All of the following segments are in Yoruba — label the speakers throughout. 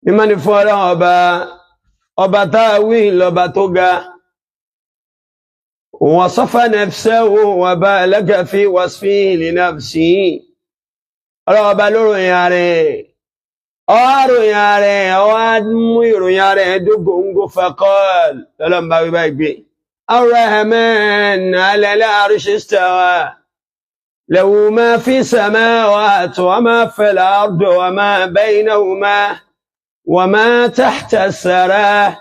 Speaker 1: Mímọ́ ni fún Ọlọ́run ọba, ọba tá a wí lọ́ba tó ga. Wasafa nafsahu wa balaga fi wasfihi li nafsihi. Ọlọ́run ọba ló ròyìn ara ẹ̀. Ó wá ròyìn ara ẹ̀, ó wá mú ìròyìn ara ẹ̀ dógóńgó. Faqal, lọ́lọ́run bá wí báyìí gbé. Ar-Rahman ala al-arshi istawa. Lahu ma fi samawati wa ma fil ardi wa ma baynahuma wa ma tahta as-sara.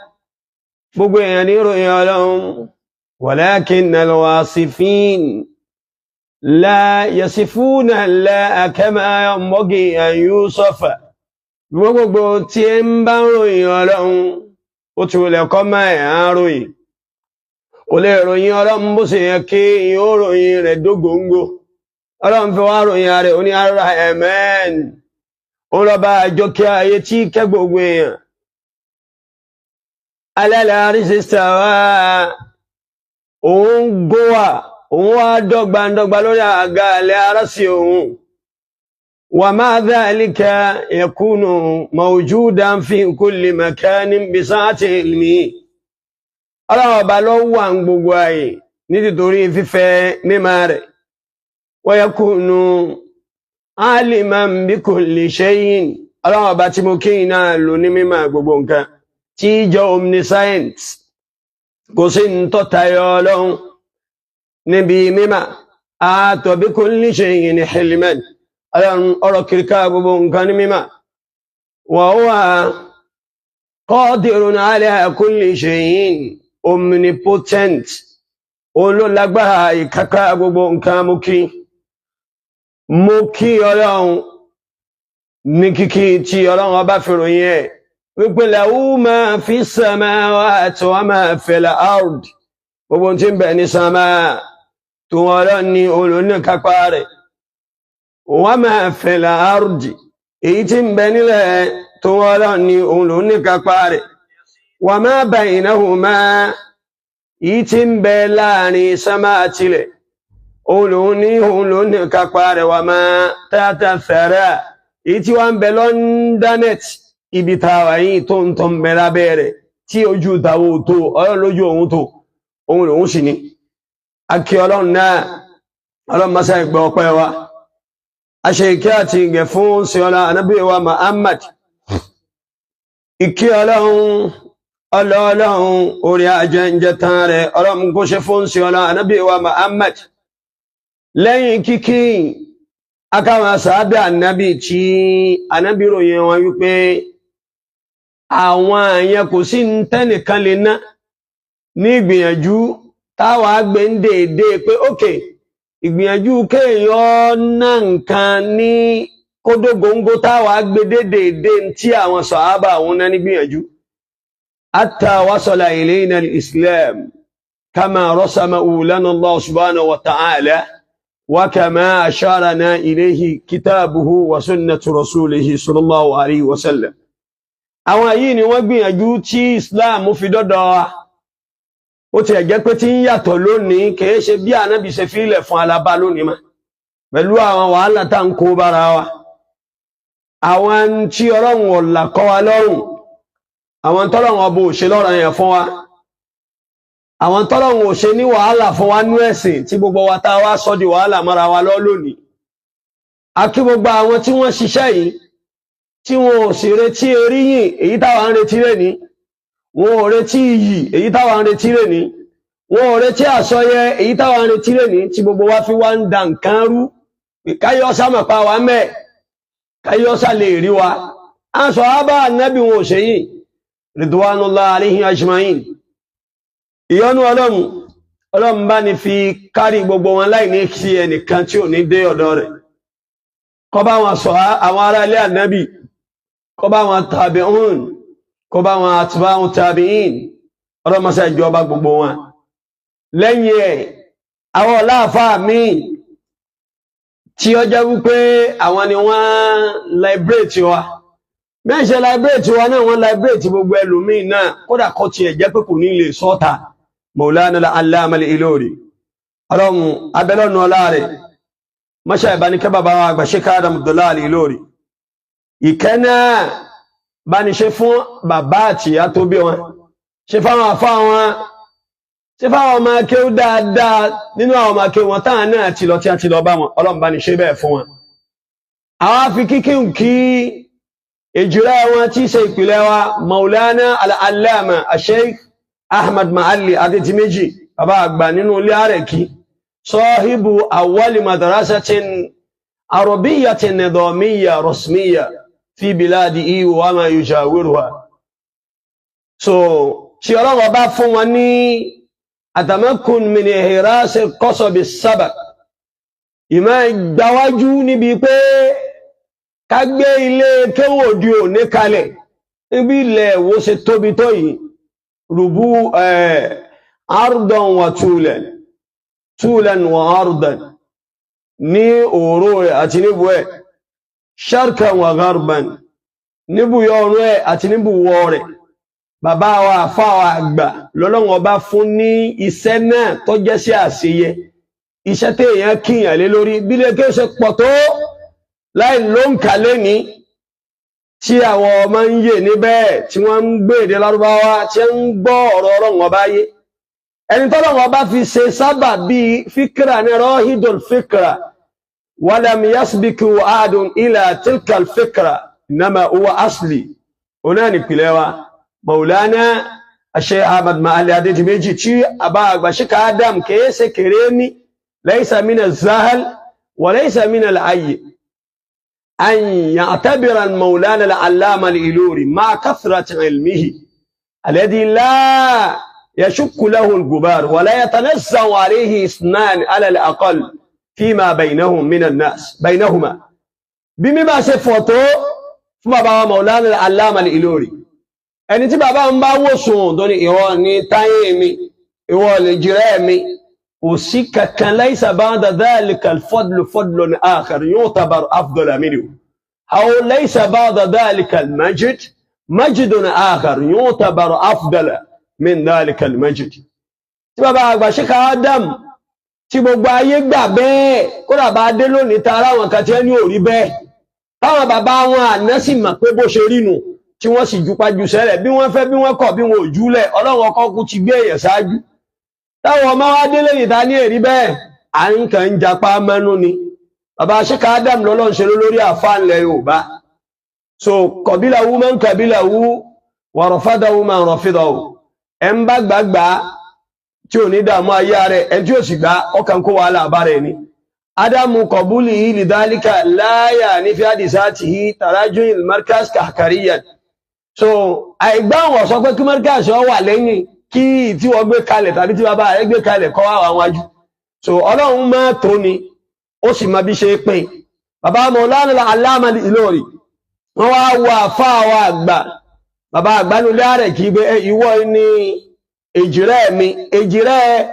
Speaker 1: Gbogbo èèyàn ní ìròyìn Ọlọ́run. Walakinna al-wasifin la yasifuna Allaha kama yanbaghi an yusafa. Gbogbo tí ń bá ń ròyìn Ọlọ́run, ó ti wulẹ̀ kọ́ máa ẹ̀ á ròyìn. Kò lè ròyìn Ọlọ́run bó ṣe yẹ kí yóò ròyìn rẹ̀ dógóńgó. Ọlọ́run fi wá ròyìn rẹ̀, ó ní Ar-Rahman. Òun lọ́ba àjọkẹ́ ayé tí kẹ́ gbogbo èèyàn. Ala al-arshi istawa. Òun gówà, òun wá dọ́gbandọ́gba lórí àga alẹ́ arásì òun. Wa ma dhalika yakunu mawjudan fi kulli makanin bi sa'ati ilmi. Ọlọ́run ọba ló wà ń gbogbo ààyè nítorí fífẹ́ mímọ́ rẹ̀. Wa yakunu aliman bi kulli shay'in. Ọlọ́run ọba tí mo kí náà lò ní mímọ́ gbogbo nǹkan tí í jẹ́ omniscient. Kò sí ń tó tayọ Ọlọ́run níbi mímọ́. Ahata bi kulli shay'in ilman. Ọlọ́run ọ̀rọ̀ kìríkà gbogbo nǹkan ní mímọ́. Wa huwa qadirun ala kulli shay'in, omnipotent. Òun ló lágbára ìkápá gbogbo nǹkan. Mú kí Ọlọ́run ní kíkí tí Ọlọ́run ọba fi ròyìn ẹ̀ wípé lahu ma fi samawati wa ma fil ard. Gbogbo tí ń bẹ ní sánmà tó wọn, Ọlọ́run ní olóníkápá rẹ̀. Wa ma fil ard, èyí tí ń bẹ nílẹ̀ tó wọn, Ọlọ́run ní òun ló níkápá rẹ̀. Wa ma baynahuma, èyí tí ń bẹ láàrin sánmà àtilẹ̀, òun lòun ní òun ló níkápá rẹ̀. Wa ma tahta thara, èyí tí wọ́n ń bẹ lọ́ndánẹ̀tì ibi tá a wà yìí tó ń tọ́ ń bẹ lábẹ́ rẹ̀ tí ojú tàwọn ò tó, Ọlọ́run lójú òun tó, òun lòun sì ní. Akí Ọlọ́run náà, Ọlọ́run mọ́sá ìgbà ọpẹ́ wa. A ṣe ìkẹ́ àti ìgẹ̀ fún ṣíọlá anábì wa Muhammad. Ìkí Ọlọ́run, ọlọ́ọ̀lọ́run, orí ajẹ́ǹjẹ tán rẹ̀, Ọlọ́run kó ṣe fún ṣíọlá anábì wa Muhammad. Lẹ́yìn kíkí akáwọn sàábẹ̀ ànábì tí ànábì ròyìn wọn wípé àwọn àyẹn kò sí ní tẹ́nìkan lè ná ní ìgbìyànjú táwa gbé ń dèédé pé ókè ìgbìyànjú kéèyàn ná nǹkan ní kódógóńgó táwa gbé déédéé tí àwọn sàhábà àwọn ná ní gbìyànjú. Hatta wasala ilayna al-Islam kama rasamahu lana Allah subhanahu wa ta'ala wa kama asharana ilayhi kitabuhu wa sunnatu rasulihi sallallahu alayhi wa sallam. Àwọn yìí ni wọ́n gbìyànjú tí Islam fi dọ́dọ̀ wa. Ó ti ẹ̀jẹ́ pé tí ń yàtọ̀ lónìí, kìí ṣe bí ànábì ṣe fílẹ̀ fún alábá lónìí mọ́, pẹ̀lú àwọn wàhálà tá ń kó bára wa, àwọn tí Ọlọ́run ọ̀là kọ́ wa lọ́rùn, àwọn tọ́lọ́run ọba ò ṣe lọ́rọ̀ yẹn fún wa, àwọn tọ́lọ́run ò ṣe ní wàhálà fún wa nú ẹ̀sìn tí gbogbo wa tá a wá sọ di wàhálà mọ́ra wa lọ́ lónìí. A kí gbogbo àwọn tí wọ́n ṣiṣẹ́ yìí tí wọn ò sì retí eríyìn èyí táwa ń retí lẹ́ni, wọn ò retí iyì èyí táwa ń retí lẹ́ni, wọn ò retí àsọyẹ èyí táwa ń retí lẹ́ni, tí gbogbo wa fi wá ń da nǹkan rú káyọ́ sámà pa wá mẹ́, káyọ́ sá lè rí wa. À ń sọ ábá ànábì wọn ò ṣe yìí, ridwanullah alayhim ajma'in. Ìyọ́nú Ọlọ́run, Ọlọ́run bá ní fi kárí gbogbo wọn láì ní kí ẹnìkan tí ò ní dé ọ̀dọ̀ rẹ̀. Kó bá wọn sọ àwọn ará ilé ànábì, kó bá wọn tàbíùn, kó bá wọn atba'u tàbíìn, ọlọ́mọṣẹ́ ìjọba gbogbo wọn. Lẹ́yìn ẹ̀, àwọn ọláàfáà míì tí ó jẹ́ wípé àwọn ni wọ́n liberate wa, bí wọ́n ṣe liberate wa náà, wọ́n liberate gbogbo ẹlòmíì náà, kódà kó tiẹ̀ jẹ́ pé kò ní lè sọ́ta. Maulana al-Allama al-Ilori, Ọlọ́run abẹ́lọ́nu ọlá rẹ̀, mọ́ṣẹ́ ìbánikẹ́ bàbá wa àgbà Sheikh Adam Abdullahi al-Ilori, ìkẹ́ náà. Bá ní ṣe fún bàbá àti ìyá tó bí wọn, ṣe fáwọn àfá wọn, ṣe fáwọn ọmọ akéwú dáadáa nínú àwọn ọmọ akéwú wọn táwọn náà ti lọ tí a ti lọ bá wọn. Ọlọ́run bá ní ṣe bẹ́ẹ̀ fún wọn. Àwọn afi kíkí kí èjìrẹ́ wọn tí í ṣe ìpìlẹ̀ wa, Maulana Al-Allama Sheikh Ahmad Ma'ali Adédìméjì, bàbá àgbà nínú ilé àrẹ̀kí, sọ́híbù awwali madrasatin arabiyyatin nidamiyya rasmiyya fi biladi wa ma yujawiruha. So tí Ọlọ́run bá fún wọn ní àtàmẹ́kùn min ihrasi qasabi sabaq, ìmọ̀ ìgbàwájú níbi pé ká gbé ilé kéwò òdi òní kalẹ̀ níbi ilẹ̀ wo ṣe tóbi tó yìí, rùbú ardan wa tulan, tulan wa ardan, ní òòró rẹ̀ àti níbu ẹ̀, sharkan wa gharban, níbu yọrùn ẹ̀ àti níbu wọ rẹ̀. Bàbá wa àfá wa àgbà lọ́lọ́run ọba fún ní iṣẹ́ náà tó jẹ́ sí àṣeyẹ, iṣẹ́ téèyàn kíyàn lé lórí bí lè kí ó ṣe pọ̀ tó láì ló ń kà lẹ́ni tí àwọn ọmọ ń yè níbẹ̀, tí wọ́n ń gbé èdè Lárúbáwá, tí ń gbọ́ ọ̀rọ̀ Ọlọ́run ọba yé. Ẹni tọ́lọ́run ọba fi ṣe sábà bíi fíkra ní rọ́hídùn fíkra, walam yasbiku ahadun ila tilkal fíkra innama huwa asli, onáà nípìnlẹ̀ wa Maulana Sheikh Ahmad Ma'ali Adédìméjì, tí àbá àgbà Sheikh Adam kìí ṣe kéré ní laysa mina zahal wa laysa mina al-ayy an ya'tabira al-Maulana al-Allama al-Ilori ma'a kathrati ilmihi alladhi la yashukku lahu al-gubar wa la yatanazzahu alayhi ithnan ala al-aqall fima baynahum min an-nas baynahuma. Bí mi bá ṣe fọ̀ tó fún bàbá wa Maulana al-Allama al-Ilori, ẹni tí bàbá ń bá wòsùn tó ní ìwọ ní táyé mi, ìwọ lè jìrẹ́ mi, kò sí kankan laysa ba'da dhalika al-fadlu fadlun akhar yu'tabar afdala minhu, aw laysa ba'da dhalika al-majd majdun akhar yu'tabar afdala min dhalika al-majd. Tí bàbá àgbà Sheikh Adam tí gbogbo ayé gbà bẹ́ẹ̀, kódà bá dé lónìí ta ara wọn kan tí ẹni ò rí bẹ́ẹ̀, táwọn bàbá wọn àná sì mọ̀ pé bó ṣe rí nù, tí wọ́n sì jupájú sẹ́lẹ̀, bí wọ́n fẹ́ bí wọ́n kọ̀ bí wọn ò júlẹ̀, Ọlọ́run ọkọ̀ kú ti gbé èèyàn ṣáájú. Táwọn ọmọ wa délé níta ní èrí bẹ́ẹ̀, à ń kàn ń japa mẹ́nu ni. Bàbá Sheikh Adam lọ́lọ́run ṣe lórí àfa ńlẹ̀ Yorùbá. So kọ̀bílà wú máa ń kọ̀bílà wú wọ̀rọ̀fádà wú máa ń rọ̀fídà wù. Ẹ̀ ń bá gbàgbà tí ò ní dààmú ayé rẹ̀, ẹ̀ tí ò sì gbà ọkàn kó wàhálà bá rẹ̀ ni. Adamu kọ̀búlì yìí lidhalika láyà ní fi hadisatihi tarajul markaz kahkariyan. So àìgbá wọn sọ pé kí markaz ọ wà lẹ́yìn kí tí wọ́n gbé kalẹ̀ tàbí tí bàbá rẹ̀ gbé kalẹ̀ kọ́ wà wájú. So Ọlọ́run máa tó ni, ó sì máa bí ṣe pín. Bàbá Maulana Al-Allama Al-Ilori, wọ́n wá wọ àfáà wa àgbà, bàbá àgbánulẹ̀ rẹ̀ kì í gbé ìwọ ní èjìrẹ́ mi, èjìrẹ́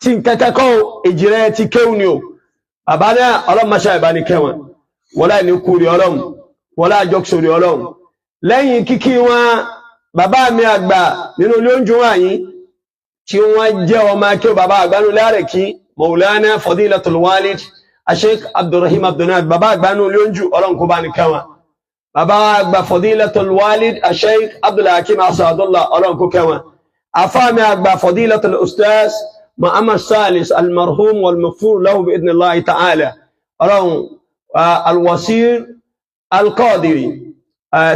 Speaker 1: tí nkẹ́kẹ́ kọ́, èjìrẹ́ ti kéwù ni o. Bàbá náà Ọlọ́run máa ṣàìbánikẹ́ wọn, wọ́n láì ní kúrì Ọlọ́run, wọ́n láì jọ́sọ̀rì Ọlọ́run. Lẹ́yìn kíkí wọn, bàbá mi àgbà nínú ilé oúnjẹ wọ̀nyí tí wọ́n jẹ́ ọmọ akẹ́ bàbá àgbánú lárẹ̀kí, Maulana Fadilatul Walid Sheikh Abdulrahim Abdulnab, bàbá àgbánú ilé oúnjẹ, Ọlọ́run kó bá ní kẹ́ wọn. Bàbá àgbà Fadilatul Walid Sheikh Abdulhakeem Asadullah, Ọlọ́run kó kẹ́ wọn. Afáàmì àgbà Fadilatul Ustaz Muhammad Salis al-marhum wal-maghfur lahu bi idhnillahi ta'ala, Ọlọ́run al-Wasir al-Qadiri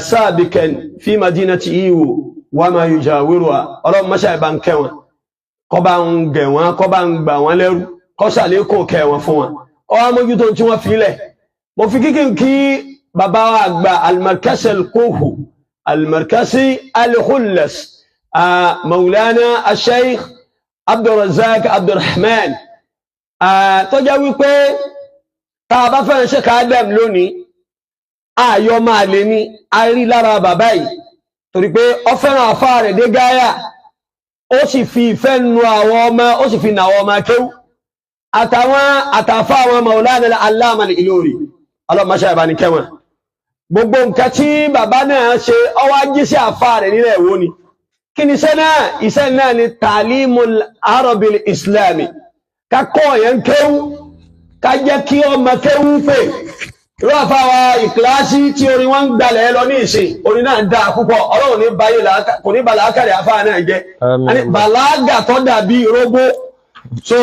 Speaker 1: sábìkẹn fi madinati Iwo wa ma yujawiruha, Ọlọ́run mọ́ṣá ìbá ń kẹ́ wọn, kọ́ bá ń gẹ̀ wọn, kọ́ bá ń gbà wọn lẹ́rú, kọ́ sàlékò kẹ́ wọn fún wọn, kọ́ wá mójútó tí wọ́n fi lẹ̀. Mo fi kíkì kí bàbá wa àgbà al-Markaz al-Kuhu al-Markazi al-Khullas Maulana Sheikh Abdulrazak Abdulrahman, tó jẹ́ wípé tá a bá fẹ́ràn Sheikh Adam lónìí, ayọ̀ máa lè ní a rí lára bàbá yìí, torí pé ó fẹ́ràn àfá rẹ̀ dé gáyà, ó sì fi ìfẹ́ nu àwọn ọmọ, ó sì fi nà àwọn ọmọ akéwú àtàwọn àtàfà àwọn Maulana Al-Allama Al-Ilori, ọlọ́mọṣẹ́ ìbánikẹ́ wọn. Gbogbo nǹkan tí bàbá náà ṣe, ọwọ́ ají sí àfá rẹ̀ nílẹ̀ èwo ni. Kí ni iṣẹ́ náà? Iṣẹ́ náà ni Ta'limul Arabil Islami, ká kọ́ ọ̀yàn kéwú, ká jẹ́ kí ọmọ kéwú pè. Irú àfáwà ìkíláàsì tí orin wọn ń gbalẹ̀ lọ ní ìsìn, orin náà dáa púpọ̀. Ọlọ́run ní báyé kò ní bàlákàrẹ̀ àfáà náà jẹ́.
Speaker 2: Àmín.
Speaker 1: Bàlágà tó dàbí rógbó. So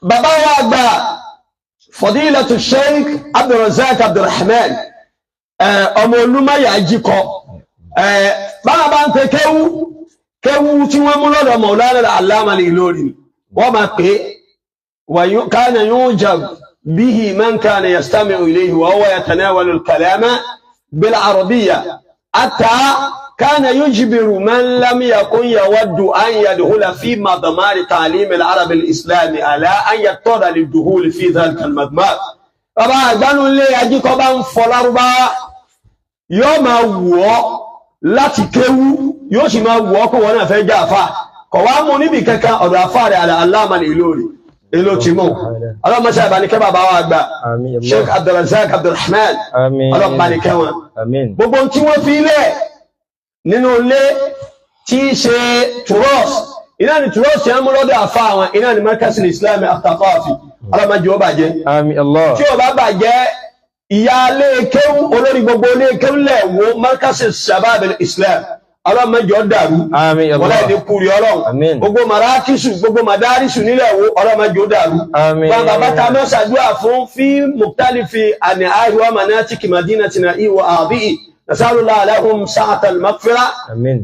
Speaker 1: bàbá wa gbà Fadilatu Sheikh Abdulrazak Abdulrahman, ọmọ olúmọ̀yà jíkọ, báwa bá ń pe kéwú kéwú tí wọ́n mú lọ́dọ̀ Maulana Allama Al-Ilori, wọ́n máa pè é kana yujab bihi man kana yastami'u ilayhi wa huwa yatanawalu al-kalama bil-arabiyya hatta kana yujbiru man lam yakun yawaddu an yadkhula fi madmar ta'lim al-arab al-islami ala an yattara lid-dukhul fi dhalika al-madmar. Bàbá àgbánulé ajíkọ́ bá ń fọ lárúbáwá, yóò máa wù ọ́ láti kéwú, yóò sì máa wù ọ́ kó wọn náà fẹ́ jẹ́ àfa. Kọ̀ wá mú níbi kankan ọ̀dọ̀ àfa rẹ̀ Allama Al-Ilori èlò tí mú. Ọlọ́mọṣẹ́ ìbánikẹ́ bàbá wa gbà Sheikh Abdulrazak Abdulrahman, ọlọ́mọbanikẹ́ wọn. Gbogbo tí wọ́n fi lẹ̀ nínú ilé tí í ṣe turọ́s, iná ni turọ́s yẹn mú lọ́dọ̀ àfa àwọn, iná ni Markaz al-Islami Al-Thaqafi. Ọlọ́mọdé ó bàjẹ́. Tí ó bá bàjẹ́, ìyá ilé kéwú, olórí gbogbo ilé kéwú lẹ̀ wo Markaz Shabab al-Islam, ọlọ́mọdé ó dàrú. Wọ́n láì ní kúri ọlọ́run. Gbogbo marakisu, gbogbo madarisu nílẹ̀ wo, ọlọ́mọdé ó dàrú. Bàbá ta mẹ́sàdúrà fún fi mukhtalifi àní àìwá manatiki madinatina ìwà àbíì. Nasalullah lahum sa'ata al-maghfira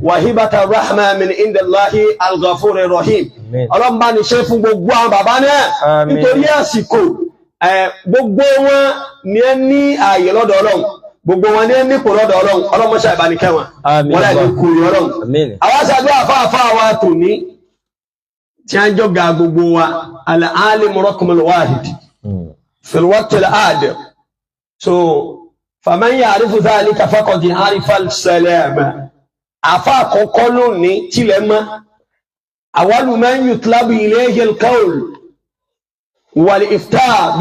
Speaker 1: wa hibata rahma min indillahi al-ghafur rahim. Ọlọ́run bá ní ṣe fún gbogbo àwọn bàbá náà nítorí àsìkò. Gbogbo wọn ni ẹ ní ààyè lọ́dọ̀ Ọlọ́run, gbogbo wọn ni ẹ ní kò lọ́dọ̀ Ọlọ́run. Ọlọ́run mọ́ṣá ìbánikẹ́ wọn, wọn láì ní kúrò Ọlọ́run. Àwọn aṣáájú àfáàfáà wa tòní tí a ń jọ ga gbogbo wa, al-alim raqmul wahid fil waqt al-adir. So faman ya'rifu dhalika faqad arifa al-salama. Àfa àkọ́kọ́ lónìí tilẹ̀ mọ́, awwalu man yutlabu ilayhi al-qawl wal-ifta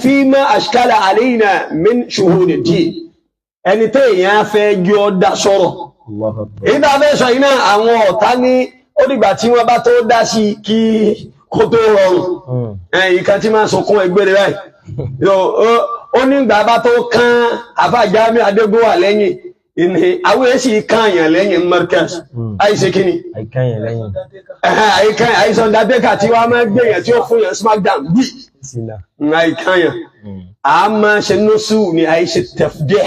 Speaker 1: fima ashkala alayna min shuhud ad-din. Ẹni tó èèyàn fẹ́ jọ dá sọ̀rọ̀ èyí tá a fẹ́ sọ yìí náà, àwọn ọ̀tá ní ó dìgbà tí wọ́n bá tó dá sí kí kó tó rọrùn. Ìkan tí máa ń sọkún ẹgbẹ́ rẹ̀ báyìí, ó ní ìgbà bá tó kán àfa Jamiu Adégúnwà lẹ́yìn ìní àwọn èsì kan yàn lẹ́yìn Markaz àìsè kínní àìsàn dábẹ́kà tí wọ́n máa ń gbé yàn tí ó fún yàn smackdown bí àìkán yàn. A máa ṣe nọ́sù ni àìṣe tẹ̀fdẹ́,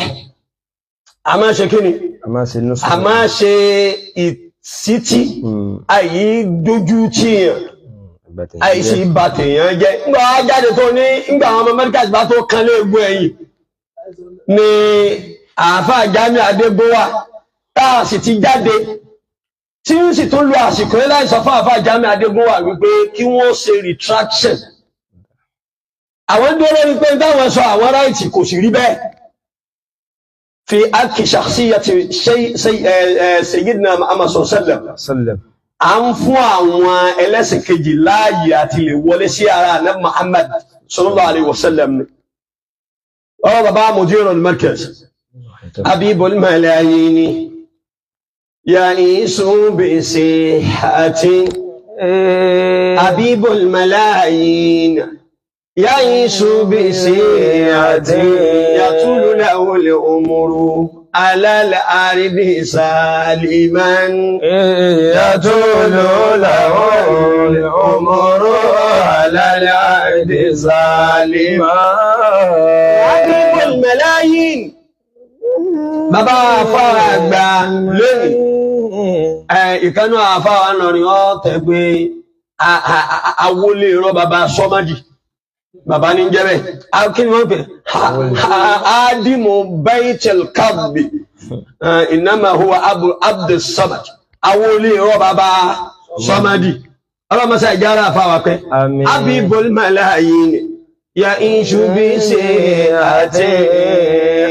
Speaker 1: a máa ṣe kínní, a máa ṣe ìsítí, àyí dojú tíyàn, àìsí ìbàtẹ̀yàn jẹ́. Ńgbà wá jáde tó ní ńgbà àwọn ọmọ Markaz bá tó kan léegun ẹ̀yìn ni àáfàá Jamiu Adégúnwà tá a sì ti jáde, tí ń sì tún lo àsìkò yẹn láì sọ fún àáfàá Jamiu Adégúnwà wípé kí wọ́n ṣe retraction. Àwọn dúró lórí pé táwọn sọ àwọn right kò sì rí bẹ́ẹ̀ fi akí shakhsiyati Sayyidina Muhammad sallam. À ń fún àwọn ẹlẹ́sìn kejì láàyè àti lè wọlé sí ara àná Muhammad sallallahu alayhi wa sallam ni. Ọ̀rọ̀ bàbá mudirul markaz habibul malayini ya'isu bi sihhati, habibul malayin ya'isu bi sihhati, yatulu lahu al-umru ala al-ardi saliman.
Speaker 2: يطول له العمر على العهد سالما.
Speaker 1: Habibul malayin. Bàbá afárá àgbà lónìí, ìkanú àfáà lọrin ọ tẹ pé awolé irọ́ bàbá sọ́mádì, bàbá ní jẹ́bẹ̀ kí ni wọ́n pè ádìmọ̀ baitil kabbi, innama huwa abdus samad, awolé irọ́ bàbá sọ́mádì. Ọlọ́mọsá ìjára àfáà pẹ́.
Speaker 2: Àmín.
Speaker 1: Habibul malayin ya inshu bí ṣe àti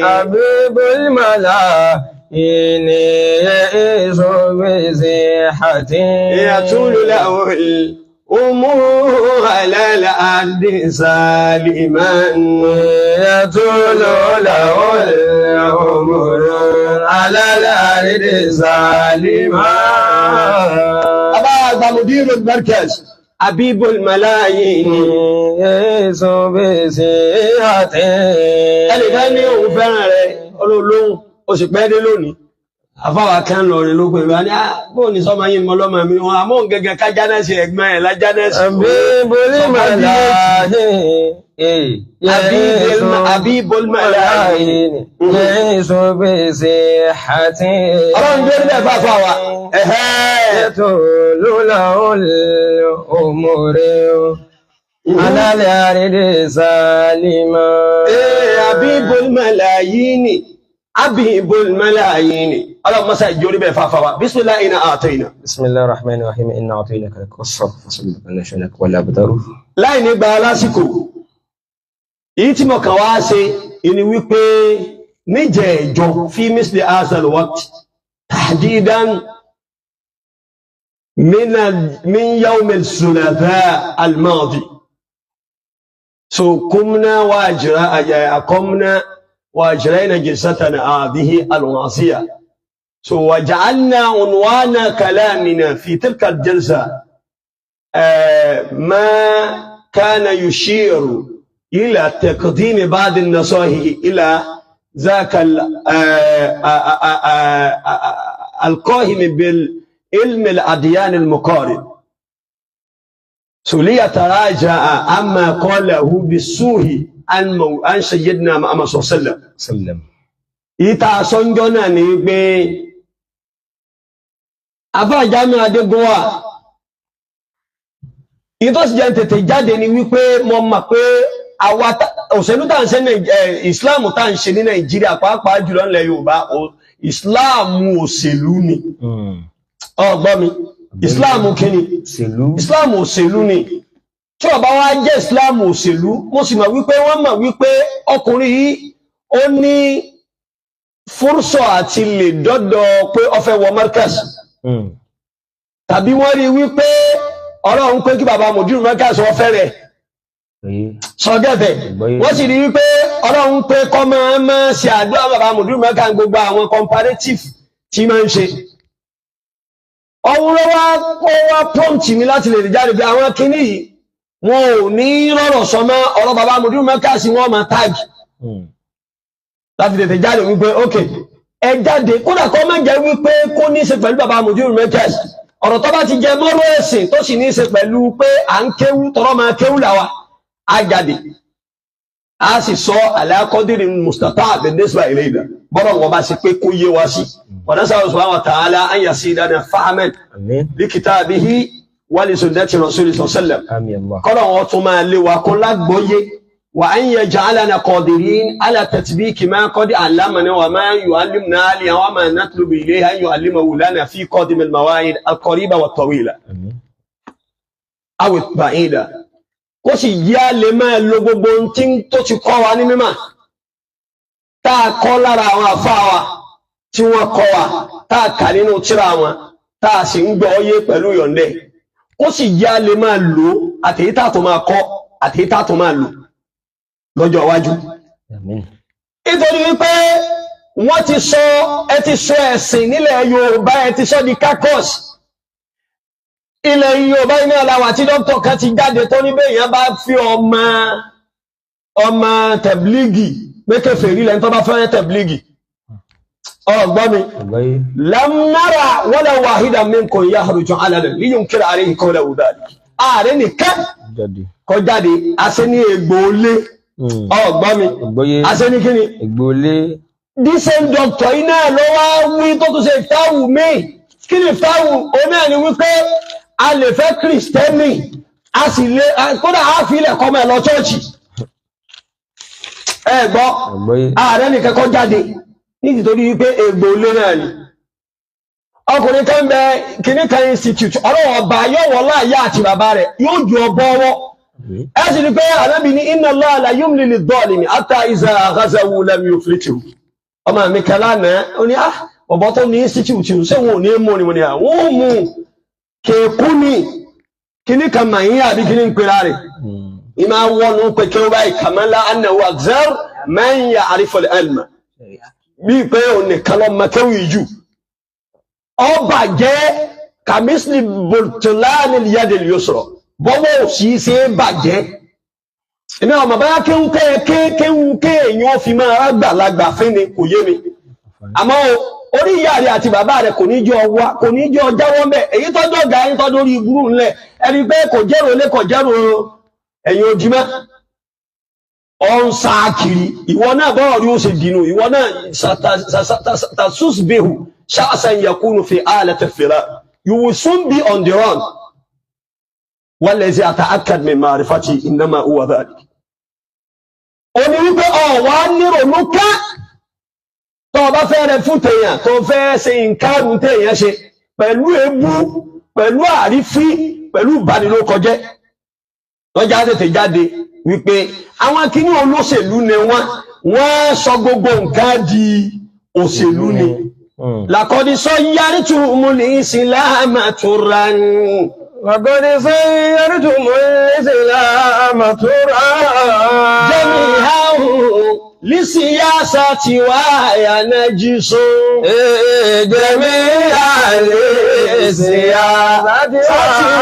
Speaker 2: Habibul malayin ya'isu bi sihhati.
Speaker 1: يطول له الأمور على الأرض سالما.
Speaker 2: يطول له العمر على الأرض سالما.
Speaker 1: Bàbá àgbà mudirul markaz, Habibul malayini.
Speaker 2: يئس بصحة.
Speaker 1: Ẹnìkan ní òun fẹ́ràn rẹ̀ olóòlóhùn, ó sì pẹ́ dé lónìí. Àfáwà kan lọrin ló pè wá ní bóun ní sọmọ yìí mọ lọ́mọ mi wọn àmọ́ òun gẹ́gẹ́ ká jánẹ́sì ẹ̀gbọ́n ẹ̀ lájánẹ́sì.
Speaker 2: حبيب الملايين يئس
Speaker 1: Habibul malayini.
Speaker 2: يئس بصحة.
Speaker 1: Ọlọ́run gbé níbẹ̀ fáfá wa. Ẹ̀hẹ́.
Speaker 2: يطول له الأمور على الأرض سالما.
Speaker 1: Ee, Habibul malayini. Habibul malayini. Ọlọ́run mọ́sá ìjórí bẹ́ẹ̀ fáfá wa. Bismillah inna a'tayna.
Speaker 2: بسم الله الرحمن الرحيم إنا أعطيناك الكوثر فصل لأن شأنك ولا أبتر.
Speaker 1: Láì ní gba lásìkò, èyí tí mo kàn wá ṣe ìní wípé níjẹ̀ẹ́jọ fi misli azal waqt tahdidan min yawm al-thulatha al-madi. So kumna wa ajra aqamna wa ajrayna jilsatana hadhihi al-wasiya. So waja'alna unwana kalamina fi tilka al-jalsa ما كان يشير إلى تقديم بعض النصائح إلى ذاك القائم بالعلم الأديان المقارن ليتراجع عما قاله بالسوء عن سيدنا محمد صلى الله عليه وسلم.
Speaker 2: سلم.
Speaker 1: Ìta sọ́njọ́ náà ni pé Àfáà Jamiu Adégúnwà ìtọ́ sì jẹ́ tètè jáde ni wípé mo mọ̀ pé àwa òṣèlú tá à ń ṣe ní Islam tá à ń ṣe ní Nàìjíríà, pàápàá jùlọ nílẹ̀ Yorùbá, Islam òṣèlú ni. Ọgbọ́n mi, Islam kíni?
Speaker 2: Òṣèlú.
Speaker 1: Islam òṣèlú ni. Tí ó bá wá jẹ́ Islam òṣèlú, mo sì mọ̀ wípé wọ́n mọ̀ wípé ọkùnrin yìí ó ní fúrúsọ àti lè dọ́dọ̀ pé ó fẹ́ wọ Markaz, tàbí wọ́n rí wípé Ọlọ́run pé kí bàbá mùdírù Markaz wọ́n fẹ́ rẹ̀ sọgẹ́fẹ̀, wọ́n sì rí wípé Ọlọ́run pé kọ́ máa máa ṣe àdúrà bàbá mùdírù Markaz, gbogbo àwọn comparative tí máa ń ṣe ọ̀hún ló wá kó wá prompt mi láti lè jáde pé àwọn kinní yìí wọn ò ní rọ̀rọ̀ sọ mọ́ ọ̀rọ̀ bàbá mùdírù Markaz, wọ́n máa tag láti tètè jáde wípé ok, ẹ jáde, kódà kó má jẹ́ wípé kó ní í ṣe pẹ̀lú bàbá mùdírù Markaz, ọ̀rọ̀ tó bá ti jẹ mọ́rọ̀ ẹ̀sìn tó sì ní í ṣe pẹ̀lú pé à ń kéwú tọrọ máa kéwú làwa á jáde, a sì sọ alákọ́dìrì mustata àbẹ̀dẹ́sùbà ilé ìdá bọ́rọ̀ wọn bá ṣe pé kó yé wa sí wa nas'alu subhanahu wa ta'ala an yazidana fahman
Speaker 2: Àmín.
Speaker 1: li kitabihi wa li sunnati rasuli sallallahu alaihi wasallam.
Speaker 2: Àmín Allah.
Speaker 1: Kọ́lọ̀ wọn tún máa lé wa kó lágbóyé wa an yaj'alana qadirin ala tatbiki ma qad 'allamana wa ma yu'allimna alihi wa ma natlubu ilayhi an yu'allimahu lana fi qadim al-mawa'id al-qariba wat-tawila
Speaker 2: Àmín.
Speaker 1: aw al-ba'ida, kó sì yá lè máa lo gbogbo ohun tí tó ti kọ́ wa ní mímọ̀ tá a kọ́ lára àwọn àfáà wa tí wọ́n kọ́ wa, tá a kà nínú tírà wọn, tá a sì ń gbọ́ yé pẹ̀lú yọ̀ǹdẹ̀, kó sì yá lè máa lò ó, àtèyí tá a tó máa kọ́, àtèyí tá a tó máa lò lọ́jọ́ iwájú.
Speaker 2: Àmín.
Speaker 1: Nítorí wípé wọ́n ti sọ, ẹ ti sọ ẹ̀sìn nílẹ̀ Yorùbá, ẹ ti sọ di kakos. Ilẹ̀ Yorùbá iná làwà tí dókítà kan ti jáde tó ní bẹ́ẹ̀ yẹn bá fi ọmọ ọmọ tẹ̀blígì pé kèfèrí lẹ́ni tó bá fẹ́ tẹ̀blígì. Ọ̀gbọ́n mi.
Speaker 2: Àgbáyé.
Speaker 1: Lam nara wala wahidan minkum yakhruju alanan liyunkira alayhi qawlahu dhalik. Ààrẹ nìkan
Speaker 2: Jáde.
Speaker 1: kọ jáde, aṣẹ ní egbò lé. Ọ̀gbọ́n mi.
Speaker 2: Àgbáyé.
Speaker 1: Aṣẹ ní kíni?
Speaker 2: Ìgbòlé.
Speaker 1: The same doctor iná ló wá wí tó tún ṣe ìftáwù míì. Kí ni ìftáwù? Omi àní wípé a lè fẹ́ kìrìsìtẹ́nì, a sì lè kódà á fi ilẹ̀ kọ́mọ ẹ̀ lọ chọ́ọ̀chì. Ẹ gbọ́,
Speaker 2: Àgbáyé.
Speaker 1: ààrẹ nìkan kọ́ jáde nítorí wípé egbò lé náà ni. Ọkùnrin kan bẹ kìnnì kan institute, ọ̀rọ̀ ọba yóò wọ láàyè àti bàbá rẹ̀ yóò ju ọbọ ọwọ́. Ẹ sì ni pé Ànábì ní inna Allaha la yumli lidh-dhalimi hatta idha ghazahu lam yuflithu. Ọmọ mi kan lánàá ó ní ah bọ̀bọ̀ tó ní institute ṣé wọn ò ní mú ni? Mo ní àwọn ò mú kéèkú ni kíní kan mà yín àbí kíní ń pera rẹ̀ ìmọ̀ wọnú pé kí ó báyìí kàmálà annahu akthar man ya'rifu al-ilma, bíi pé òun nìkan lọ mọ kéwì jù. Ọba jẹ́ kàmísìlì bòtòláàní yadil yusra, Bọ́wọ́ òsì ṣe é bàjẹ́. Èmi àwọn bàbá kéwú kéwú kéèyàn fi máa gbàlagbà fún ni kò yé mi. Àmọ́ orí ìyá rẹ̀ àti bàbá rẹ̀ kò ní jọ wá, kò ní jọ jáwọ́ mẹ́. Èyí tọ́jú ọ̀gá yín tọ́jú orí ìgbúrú ńlẹ̀, ẹni pé kò jẹ́rò lé, kò jẹ́rò ẹ̀yìn ojúmọ́. Ọ ń sá kiri. Ìwọ náà bọ́ọ̀ rí ó ṣe dìnnú. Ìwọ náà tasusbihu sha'san yakunu fi alati fira. You will soon be on the run. Wallazi ata'akkad min ma'rifati innama huwa dhalik. Ó ní wípé ọ̀wá nírònú ká tó o bá fẹ́ rẹ fún tèèyàn, tó o fẹ́ ṣe nǹkan téèyàn ṣe pẹ̀lú ebú, pẹ̀lú àrífín, pẹ̀lú ìbanilókọjẹ́ lọ́jà tètè jáde wípé àwọn akíní olóṣèlú ni wọ́n sọ gbogbo nǹkan di òṣèlú ni. Làkọ́ni sọ yárí tu mú ní ìsìlámà tó ra ní.
Speaker 2: لقد صيرتم الإسلام ترا
Speaker 1: جميعا للسياسة وهي نجس.
Speaker 2: جميعا للسياسة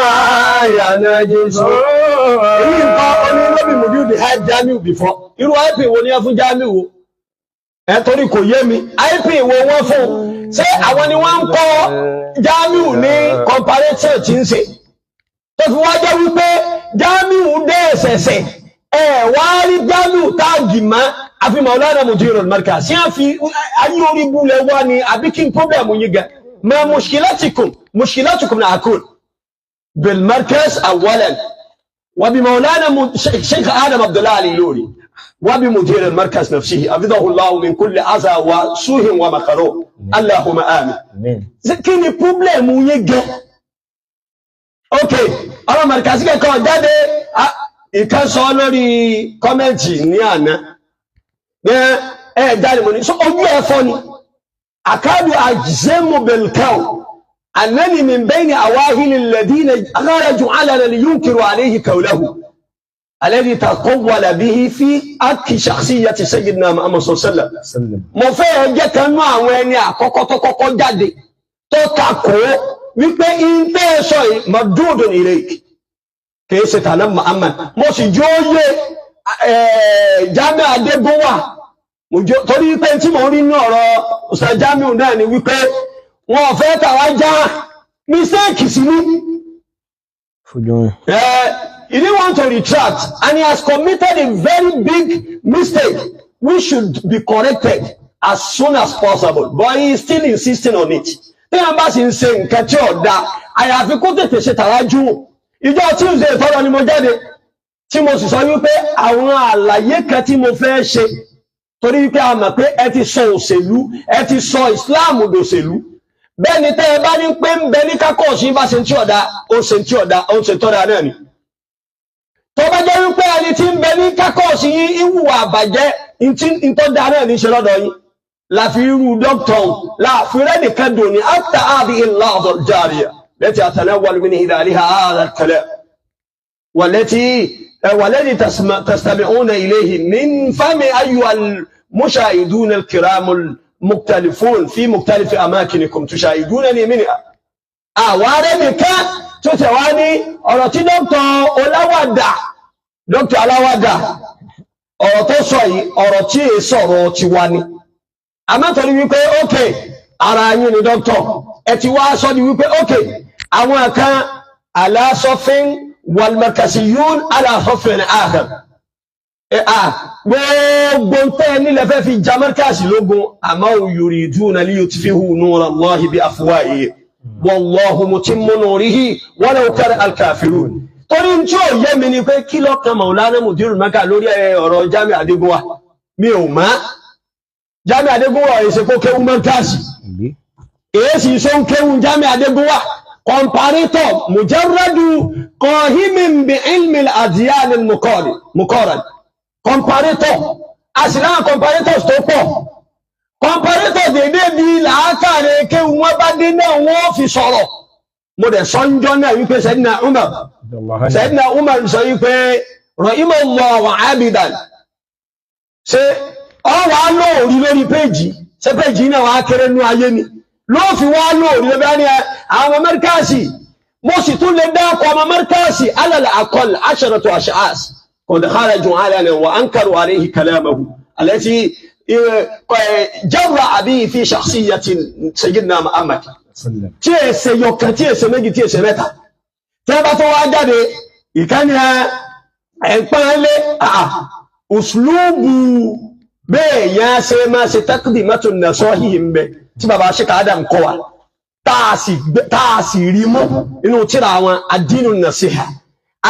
Speaker 1: وهي نجس. Èyí nǹkan oní lóbi mùdíù dey hide Jamiu before. Irú IP wo ni wọ́n fún Jamiu wo? Ẹ torí kò yé mi. IP wo wọ́n fún? Ṣé àwọn ni wọ́n ń kọ́ Jamiu ní comparative tí ń ṣe? Tó fi wá jẹ́ wípé Jamiu dé ẹ̀sẹ̀sẹ̀. Ẹ wá rí Jamiu tag mọ́ àfi Maulana Mudirul Markaz. Ṣé wọ́n fi ayé orí bulẹ̀ wá ni àbí kí n problem yín gan? Ma mushkilatikum mushkilatukum na akul bil markaz awwalan. وبمولانا شيخ آدم عبد الله الإيلوري وبمدير المركز نفسه حفظه الله من كل أذى وسوء ومكروه اللهم آمين.
Speaker 2: Àmín.
Speaker 1: Kí ni problem yín gan? Ok, ọ̀rọ̀ markaz kẹ́kọ̀ọ́ jáde, ìkan sọ lórí comment ní àná ẹ jáde, mo ní sọ ojú ẹ fọ́ ni. أكاد أجزم بالقول أنني من بين أوائل الذين خرجوا علنا لينكروا عليه قوله الذي تقول به في حق شخصية سيدنا محمد صلى الله عليه وسلم.
Speaker 2: Sallam.
Speaker 1: Mo fẹ́ jẹ́ kan nú àwọn ẹni àkọ́kọ́ tó kọ́kọ́ jáde tó takò wípé ìntẹ́ sọ yìí مردود إليك, kìí ṣe tànà Muhammad. Mo sì jó yé Jamiu Adégúnwà torí pé tí mo rí ní ọ̀rọ̀ Ustaz Jamiu náà ni wípé wọn ò fẹ́ tàwa já mistake sí ní.
Speaker 2: Fojú hàn.
Speaker 1: He didn't want to retract and he has committed a very big mistake which should be corrected as soon as possible, but he is still insisting on it. Tí wọn bá sì ń ṣe nǹkan tí ò da, àyàfi kó tètè ṣe tàwájú. Ìjọ Tuesday tọ́lọ ni mo jáde tí mo sì sọ wípé àwọn àlàyé kan tí mo fẹ́ ṣe, torí wípé a mọ̀ pé ẹ ti sọ òṣèlú, ẹ ti sọ Islam dòṣèlú. Bẹ́ẹ̀ ni tẹ́ ẹ bá ní pé ń bẹ ní kákọ́ọ̀sì bá ṣe ń tí ọ̀dà, ó ṣe ń tí ọ̀dà, ó ń ṣe tọ́da náà ni. Tó bá jẹ́ wípé ẹni tí ń bẹ ní kákọ́ọ̀sì yín ìwùwà àbàjẹ́, ntọ́ da náà ní ṣe lọ́dọ̀ yín, láfi irú dókítà láàfin rẹ̀ nìkan dùn ní حتى هذه اللحظة الجارية التي أتناول من خلالها هذا الكلام والذي تستمعون إليه من فم أيها المشاهدون الكرام المختلفون في مختلف أماكنكم تشاهدونني منها. Àwárẹ̀ nìkan tó tẹ̀ wá ní ọ̀rọ̀ tí dókítà Ọláwàdà, dókítà Aláwàdà, ọ̀rọ̀ tó sọ yìí, ọ̀rọ̀ tí èé sọ̀rọ̀ tiwa ni. Àmọ́ torí wípé ok, ara yín ni dókítà, ẹ ti wá sọ di wípé ok, àwọn kan على صف والمركزيون على صف آخر. Ẹ à gbogbo tẹ́ ẹ nílẹ̀ fẹ́ fi ja mọ́rkàsì lógun, àmọ́ يريدون ليطفئوا نور الله بأفواههم والله متم نوره ولو كره الكافرون. Torí tí ò yé mi ni pé kí lọ́kàn Maulana Mudirul Markaz lórí ọ̀rọ̀ Jamiu Adégúnwà? Mi ò mọ̀. Jamiu Adégúnwà èsè kó kéwú mọ́rkàsì, èyí sì sọ ń kéwú Jamiu Adégúnwà, comparator مجرد قاهم بعلم الأديان المقارن comparator. Àsìláhàn comparators tó pọ̀, comparator dédé bí làákàrẹ kéwú wọn bá dé náà wọ́n fi sọ̀rọ̀. Mo dẹ̀ sọ́njọ́ náà wípé Sayyidina Umar, Sayyidina Umar sọ wípé رحم الله عبدا. Ṣé ọ wàá lóòrí lórí péjì? Ṣé péjì náà wàá kéré nú ayé ni ló fi wá lóòrí lórí ẹni àwọn Amẹ́ríkàsì? Mo sì tún lè dákọ̀ ọmọ mẹ́ríkàsì alal aqall asharatu ash'as qad kharaju alanan wa ankaru alayhi kalamahu allati jarra'a bihi fi shakhsiyyati sayyidina Muhammad. Tí èsè yọkan, tí èsè méjì, tí èsè mẹ́ta, tí a bá tó wá jáde ìkànnì ẹ̀pọ́nlé uslubu bẹ́ẹ̀ yẹn ṣe máa ṣe taqdimatu nasahi ń bẹ tí baba Sheikh Adam kọ́ wa, tá a sì rí mú inú tíra àwọn ad-dinu nasiha.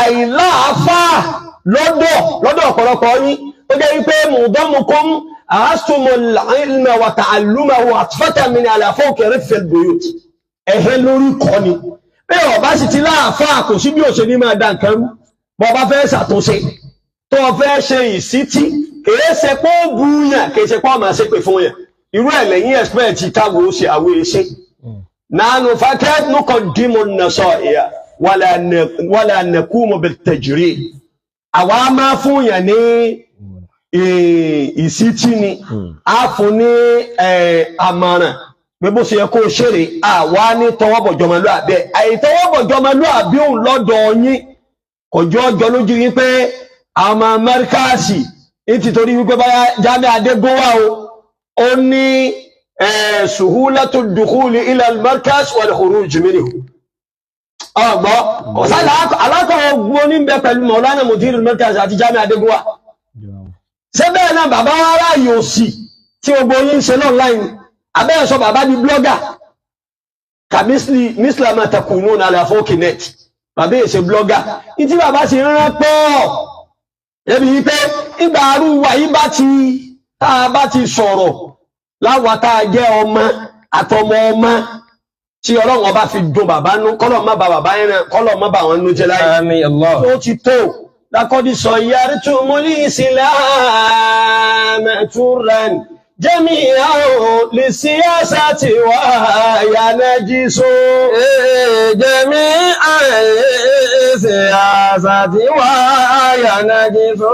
Speaker 1: Àìláàfà lọ́dọ̀ ọ̀pọ̀lọpọ̀ yín ó jẹ́ wípé mu'dhamukum ahastumul ilma wa ta'allumahu atfatan min ala fawqi riffil buyut. Ẹ̀hẹ́ lórí kọ́ ni bẹ́ẹ̀ ọba sì ti láàfà, kò sí bí òṣèlú máa dá nǹkan rú. Bọ́ ọba fẹ́ ṣàtúnṣe tó o fẹ́ ṣe ìsítí, kìí ṣe pé ó bu yàn, kìí ṣe pé ó máa ṣe pé fún yàn. Irú ẹ̀ lẹ́yìn expect káwọ́ ó ṣe àwọn èṣe. Nánú fakẹ́ nuqaddimu an-nasaiha wala naqumu bit-tajrid. Àwa máa fún yàn ní ìsítí ni, a fún ní àmọ̀ràn pé bó ṣe yẹ kó ṣeré. Àwa ní tọwọ́bọ̀jọmọlúàbí ẹ̀, àìtọwọ́bọ̀jọmọlúàbí òun lọ́dọ̀ yín kò jọ ọjọ́ lójú yín pé àwọn amẹ́ríkàsì nítorí wípé báyá Jamiu Adégúnwà o, ó ní suhulatu dukhuli ila al-markaz wal khuruj minhu. Ọgbọ́ kọ̀sálà alákọ̀ọ́ gbó ní bẹ pẹ̀lú Maulana Mudir al-Markaz àti Jamiu Adégúnwà. Ṣé bẹ́ẹ̀ náà bàbá wa ráàyè òsì tí gbogbo yín ń ṣe online? Abẹ́ẹ̀ sọ bàbá di blogger kà mísìlá máa takununa ala fawqi net. Bàbá èsè blogger ìtí bàbá sì ń rán pọ̀ ẹbí wípé ìgbà arúwà yìí bá ti tá a bá ti sọ̀rọ̀ láwa tá a jẹ́ ọmọ àtọmọ ọmọ tí Ọlọ́run ọba fi dùn bàbá nú, kọ́lọ̀ má ba bàbá yẹn náà, kọ́lọ̀ má bà wọn nú jẹ́ láyé.
Speaker 2: Àmín Allah.
Speaker 1: Ó ti tó lakọ́dí sọ yàrá islam turan jami'an li siyasati wa yanajisu.
Speaker 2: Jami'an siyasati wa yanajisu.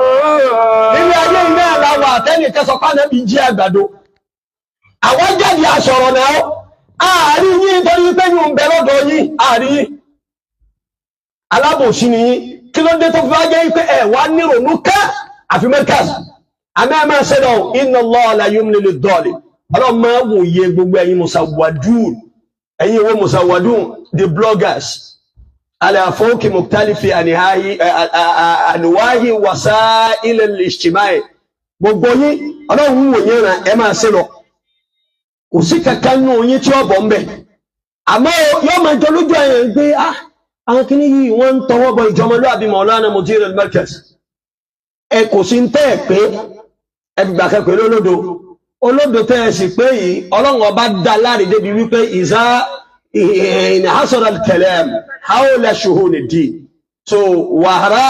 Speaker 1: Nílé ayé iná àláwọ̀ àtẹ́nìkan sọ pé bí jí àgbàdo. Àwọn jáde aṣọ̀rọ̀ náà, ààrí yín torí pé yín ń bẹ lọ́dọ̀ yín, ààrí yín. Alábòsí ni yín. Kí ló dé tó fi wá jẹ́ pé ẹ wá nírònú ká àfi Markaz? Àmì àmà ṣẹlẹ̀ inna Allaha la yumli lid-zalim. Ọlọ́run máa wòye gbogbo ẹ̀yin musawadun, ẹ̀yin ìwé musawadun, the bloggers ala fawqi mukhtalifi anwahi wasa'il al-ijtima'i. Gbogbo yín ọlọ́run wòye ràn ẹ máa ṣe lọ. Kò sí kankan nù yín tí ó bọ̀ ń bẹ̀. Àmọ́ yóò máa jọ lójú ẹ̀yàn pé àwọn kìíní yìí wọ́n ń tọwọ́ bọ ìjọmọlúàbí Maulana Mudir al-Markaz. Ẹ kò sí ń tẹ́ ẹ̀ pé ẹ gbà kẹ́kọ̀ọ́ lólódo. Olódo tẹ́ ẹ sì pé yìí ọlọ́run ọba dá láre débi wípé ìzá inhasara al-kalam hawla shuhun ad-din. So wàhálà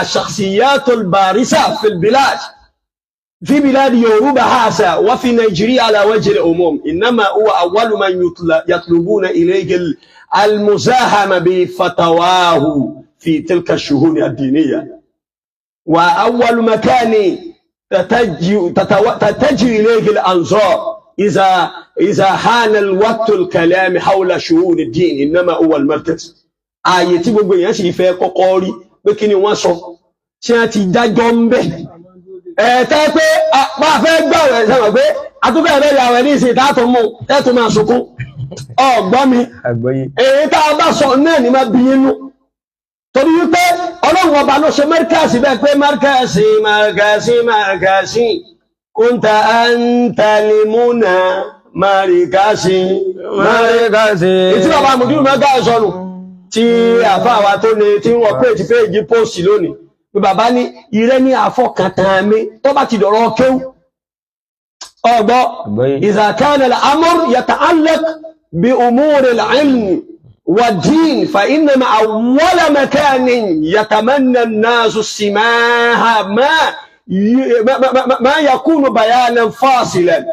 Speaker 1: ash-shakhsiyat al-barisa fi al-bilad في بلاد يوروبا هذا وفي نيجيريا على وجه العموم إنما هو أول من يطلبون إليه المساهمة بفتواه في تلك الشؤون الدينية، وأول مكان تتجه إليه الأنظار إذا حان الوقت الكلام حول شؤون الدين إنما هو المركز. Ààyè tí gbogbo èèyàn sì fẹ́ kọ́kọ́ rí pé kí ni wọ́n sọ, tí wọ́n ti dájọ́ ń bẹ̀ ẹ̀ẹ́tẹ́ pé bá a fẹ́ gbàwẹ̀ sẹ́wọ̀n pé atúbẹ̀ rẹ̀ yàwẹ̀ ní ìsìn ìta tó mú tẹ́tù máa sunkún ọ̀gbọ́n mi. Èyí tá a bá sọ náà ní máa bí yín nú torí wípé ọlọ́run ọba ló ṣe mẹ́ríkàsì bẹ́ẹ̀ pé mẹ́ríkàsì mẹ́ríkàsì mẹ́ríkàsì kúńtà àǹtàlímúnà mẹ́ríkàsì
Speaker 2: mẹ́ríkàsì.
Speaker 1: Ìtí bàbá àmùdúrú mẹ́ríkàsì sọnù tí àfa àwa tó ní tí wọ́n pé ti péjì póòsì lónìí pé bàbá ní ìrẹ́ ní àfọkàntàn mi tó bá ti dọ̀rọ̀ kéwú ọgbọ́ idha kana al-amr yata'allaq bi umuri al-ilm wa-d-din fa innama awwala makanin yatamanna an-nasu simaha ma yakunu bayanan fasilan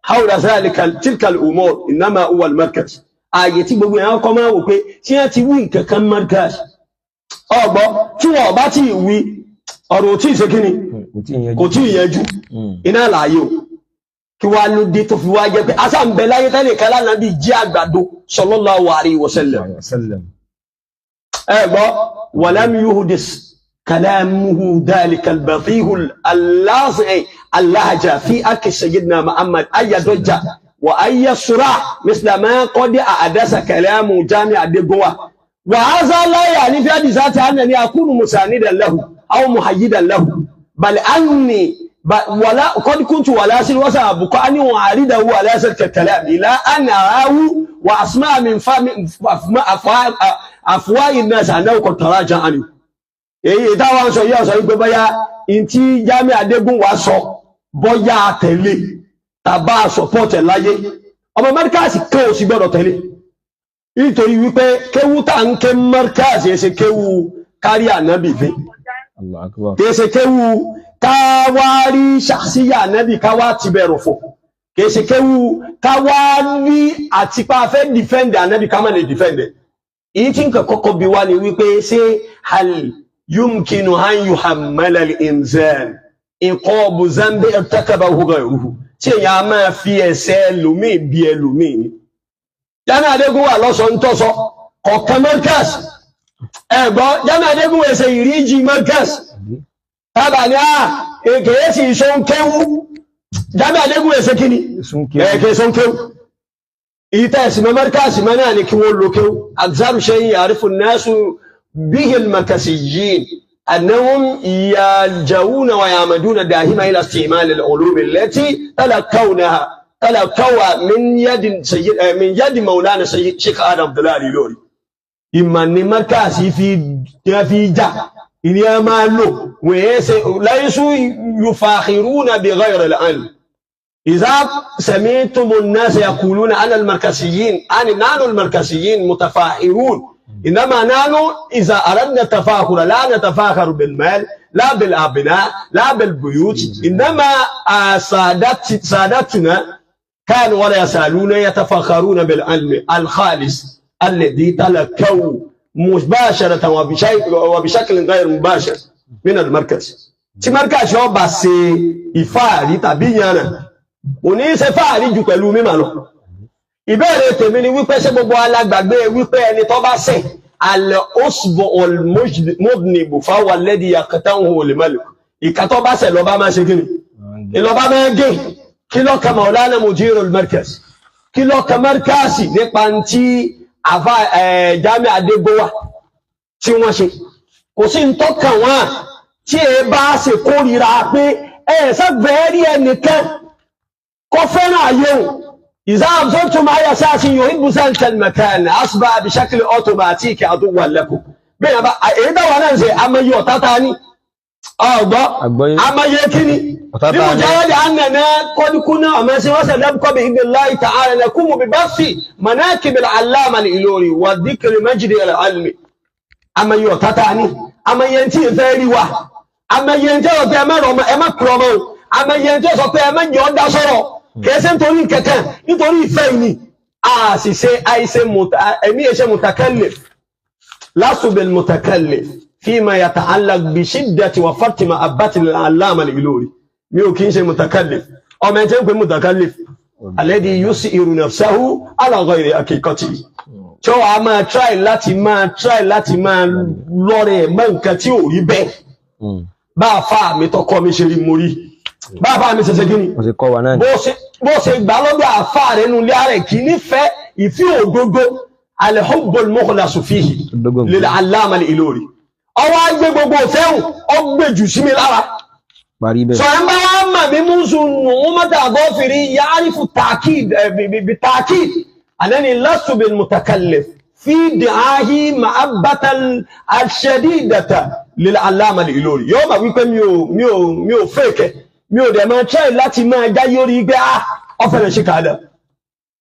Speaker 1: hawla dhalika tilka al-umur innama huwa al-markaz. Ààyè tí gbogbo èèyàn kọ́ máa wò pé tí wọ́n ti wí nǹkan kan markaz ọgbọ́ tí wọ́n bá ti wí ọ̀rọ̀ tí ìṣe kíni kò tí ìyẹjú iná láàyè o. Kí wá ló dé tó fi wá jẹ́ pé asá ń bẹ láyé tẹ́lẹ̀ kan lánàá bí jí àgbàdo sallallahu alaihi wasallam. Ẹ gbọ́, walam yuhdis kalamuhu dhalika al-batihu al-lazi al-lahja fi akhi sayyidina Muhammad ayadọ́jà wa ayasura misla ma qad a'dasa kalamu Jami Adegunwa. Wa hadha la ya'ni fi hadisati annani akunu musanidan lahu aw muhayyidan lahu bal anni ولا قد كنت ولا سل وسأبقى أني أعرضه على ذلك الكلام إلى أن أراه وأسمع من فم أفواه الناس أنه قد تراجع عنه. Èyí táwọn sọ yóò sọ wípé bóyá ntí Jami Adegunwa sọ bóyá tẹ̀lé tàbá sọpọ́tẹ̀ láyé, ọmọ mẹ́ríkàsì kan ò sì gbọ́dọ̀ tẹ̀lé, nítorí wípé kéwú tá ń ké mẹ́ríkàsì ẹ̀ ṣe kéwú kárí ànábì fẹ́.
Speaker 2: Allah akbar.
Speaker 1: Kìí ṣe kéwú káwárí ṣàṣíyà ànábì káwá ti bẹ̀rù fò, kìí ṣe kéwú káwárí àtipa fẹ́ dìfẹ́ǹdì ànábì ká má lè dìfẹ́ǹdì. Èyí tí nǹkan kọ́kọ́ bí wá ni wípé ṣé hal yumkinu an yuhammala al-insan iqabu zambi irtakabahu ghayruhu, tí èèyàn á máa fi ẹ̀ṣẹ̀ ẹlòmíì bí ẹlòmíì ni. Jami Adegunwa lọ́sọ̀ ń tọ́sọ kọ̀ọ̀kan Markaz. Ẹ̀gbọ́n, Jami Adegunwa ṣe ìríjì Markaz tábà ní à kèé sì iṣó ń kéwú. Jami Adegunwa ṣe kíni? Kèé ṣó ń kéwú. Ìtẹ́ ẹ̀sìn Markaz mọ́ náà ni kí wọ́n lo kéwú. Akzaru shay'in ya'rifu an-nasu bihi al-markaziyyin annahum yalja'una wa ya'maduna dahima ila isti'mal al-ulum allati talaqawnaha talaqawha min yadi sayyid min yadi maulana sayyid Sheikh Adam Abdullahi Al-Ilori. Ìmọ̀ ni Markaz fi jà ìní a máa lò wọ́n yẹ́ ṣe laysu yufakhiruna bi ghayri al-ilm. Idha sami'tumu an-nas yaquluna ana al-markaziyyin ana nahnu al-markaziyyin mutafakhirun, innama nahnu idha aradna tafakhura la natafakharu bil-mal la bil-abna la bil-buyut, innama sadatuna kanu wala yasaluna yatafakharuna bil-ilm al-khalis alladhi talaqaw mubasharatan wa bishakl ghayr mubashir min al-markaz. Tí Markaz yóò bá ṣe ìfáàrí tàbí yànnà, kò ní í ṣe fáàrí ju pẹ̀lú mímọ̀ lọ. Ìbéèrè tèmi ni wípé ṣé gbogbo alágbàgbé wípé ẹni tó bá ṣẹ̀ al-usbu al-mudnibu fahuwa alladhi yaqta'uhu al-malik, ìka tó bá ṣẹ̀ lọ́ba máa ṣe kí ni? Ìlọ́ba máa gé. Kí ló ka Maulana Mudir al-Markaz, kí ló ka Markaz nípa ntí àfa Jami Adegunwa tí wọ́n ṣe? Kò sí ntọ́ka wọn tí ẹ bá ṣe kórìíra pé ẹ sábẹ́ rí ẹnìkan kó fẹ́ràn ayé o. Idha absortum ala sa'atin yuhibbu zalika al-makan asbaha bi shakl automatic aduwwan lakum. Bẹ́ẹ̀ bá èyí táwọn náà ń ṣe amáyé ọ̀tá ta ni ọ̀gbọ́ amáyé kíni بمجرد أننا قد كنا ما سوى سنبقى بإذن الله تعالى نقوم ببث مناكب العلامة الإلوري وذكر مجد العلم. أما يوتاتاني أما ينتي فيري وا أما ينتي أما روما أما كرومو أما ينتي سوى أما يوندا sọ̀rọ̀ kìí nítorí kankan nítorí ìfẹ́ ni a sì ṣe àìṣe ẹ̀mí ẹ̀ṣẹ̀ mutakallif lastu bil mutakallif fima yata'allaq bi shiddati wa farti ma'abbati al-allama al-Ilori. Mi ò kí ń ṣe mutakallif. Ọmọ ẹ̀ tẹ́ ń pè mutakallif alladhi yusiru nafsahu ala ghayri haqiqatihi, tí ó wàá máa try láti máa lọ́rẹ̀ mọ́ nǹkan tí ò rí bẹ́ẹ̀. Bá a fa mi tọkọ mi ṣe rí mo rí, bá a fa mi ṣe ṣe kí ni bó ṣe gbà lọ́dọ̀ àfa rẹ̀ nu ilé rẹ̀ kì í nífẹ̀ẹ́ ìfí òdodo al-hubbul mukhlasu fihi lil-allama al-Ilori. Ọwọ́ á gbé gbogbo òfẹ́hùn ó gbé jù sí mi lára. Sọ ẹ̀ ń bá wá mà mí mú sùn mọ́tà àgọ́fìrí ya'rifu ta'kid bi ta'kid annani lastu bil mutakallif fi da'ahi ma'abbata al-shadidata lil-allama al-Ilori. Yóò mà wípé mi ò fẹ́ẹ̀kẹ́, mi ò dẹ̀ máa try láti máa já yórí pé ah ọ̀fẹ́rẹ̀ ṣe kàdà.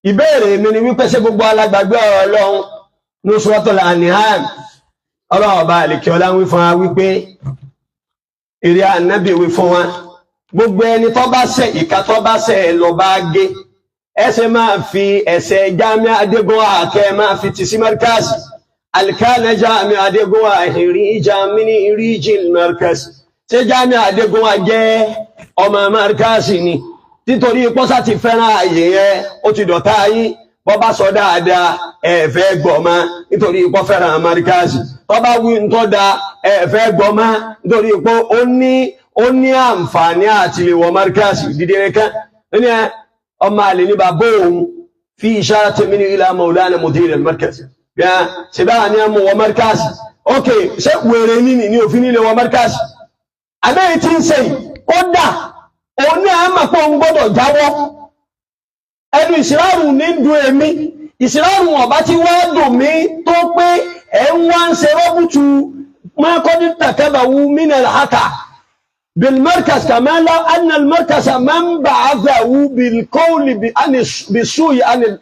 Speaker 1: Ìbéèrè mi ni wípé ṣé gbogbo alágbàgbé ọ̀rọ̀ Ọlọ́run ní Suratul An'am, Ọlọ́run ọba àlèkè ọlá ń wí fún wa wípé èrè ànábì wí fún wa gbogbo ẹni tó bá ṣẹ̀ ìka tó bá ṣẹ̀ ẹ lọ bá gé, ẹ ṣe máa fi ẹsẹ̀ Jami Adegunwa kẹ máa fi ti sí Markaz. Alikana Jami Adegunwa ìrìjà mini ìrìjì Markaz. Ṣé Jami Adegunwa jẹ́ ọmọ Markaz ni? Títorí pọ́sá ti fẹ́ràn ààyè yẹn ó ti dọ̀tá yín, bọ́ bá sọ dáadáa ẹ fẹ́ gbọ́ mọ́ nítorí ipò fẹ́ràn Markaz. Tó bá wí ń tọ́ da, ẹ fẹ́ gbọ́ mọ́ nítorí ipò ó ní àǹfààní àti lè wọ Markaz. Dídé kan ní ọmọ àlè ní bàbá òun fi isharati min ila Maulana mudir al-Markaz bí a ṣe bá ní àmú wọ Markaz. Ok, ṣé wèrè nínú ní òfin nílé wọ Markaz? Àbẹ́yẹ tí ń sẹ́yìn kódà òun ní àmà pé òun gbọ́dọ̀ jáwọ́ ẹnu ìsìláàrù ní ń dùn èmi. Ìsìláàrù ọ̀bá tí wọ́n dùn mí tó pé ẹ̀ ń wá ń ṣe rọ́bùtù mákọ́dí tàkàbàwú mínà hàtà بالمركز كما لو أن المركز من بعثه بالقول بالسوء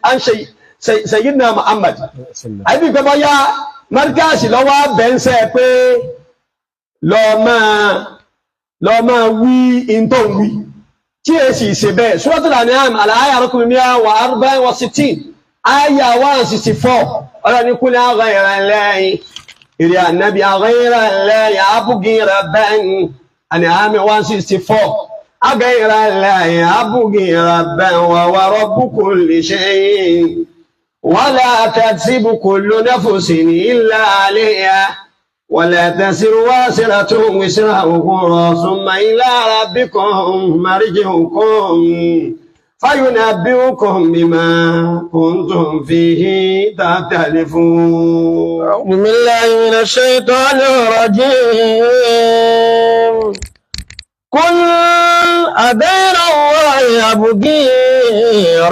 Speaker 1: عن شيء سيدنا محمد. Àbí pé bóyá Markaz lọ́wọ́ bẹ́ńsẹ̀ pé lọ́ọ́ máa wí ìntò wí tí è sì ṣe bẹ́ẹ̀. Suratul An'am al-aya raqam 164, aya 164, ọlọ́ni kul aghayra Allahi, ìrì ànábì aghayra Allahi abghi rabban. An'am 164, aghayra Allahi abghi rabban wa huwa rabbu kulli shay'in wala taksibu kullu nafsin illa 'alayha ولا تزر وازرة وزر أخرى ثم إلى ربكم مرجعكم فينبئكم بما كنتم فيه تختلفون.
Speaker 2: أعوذ بالله من الشيطان الرجيم. قل أغير الله أبغي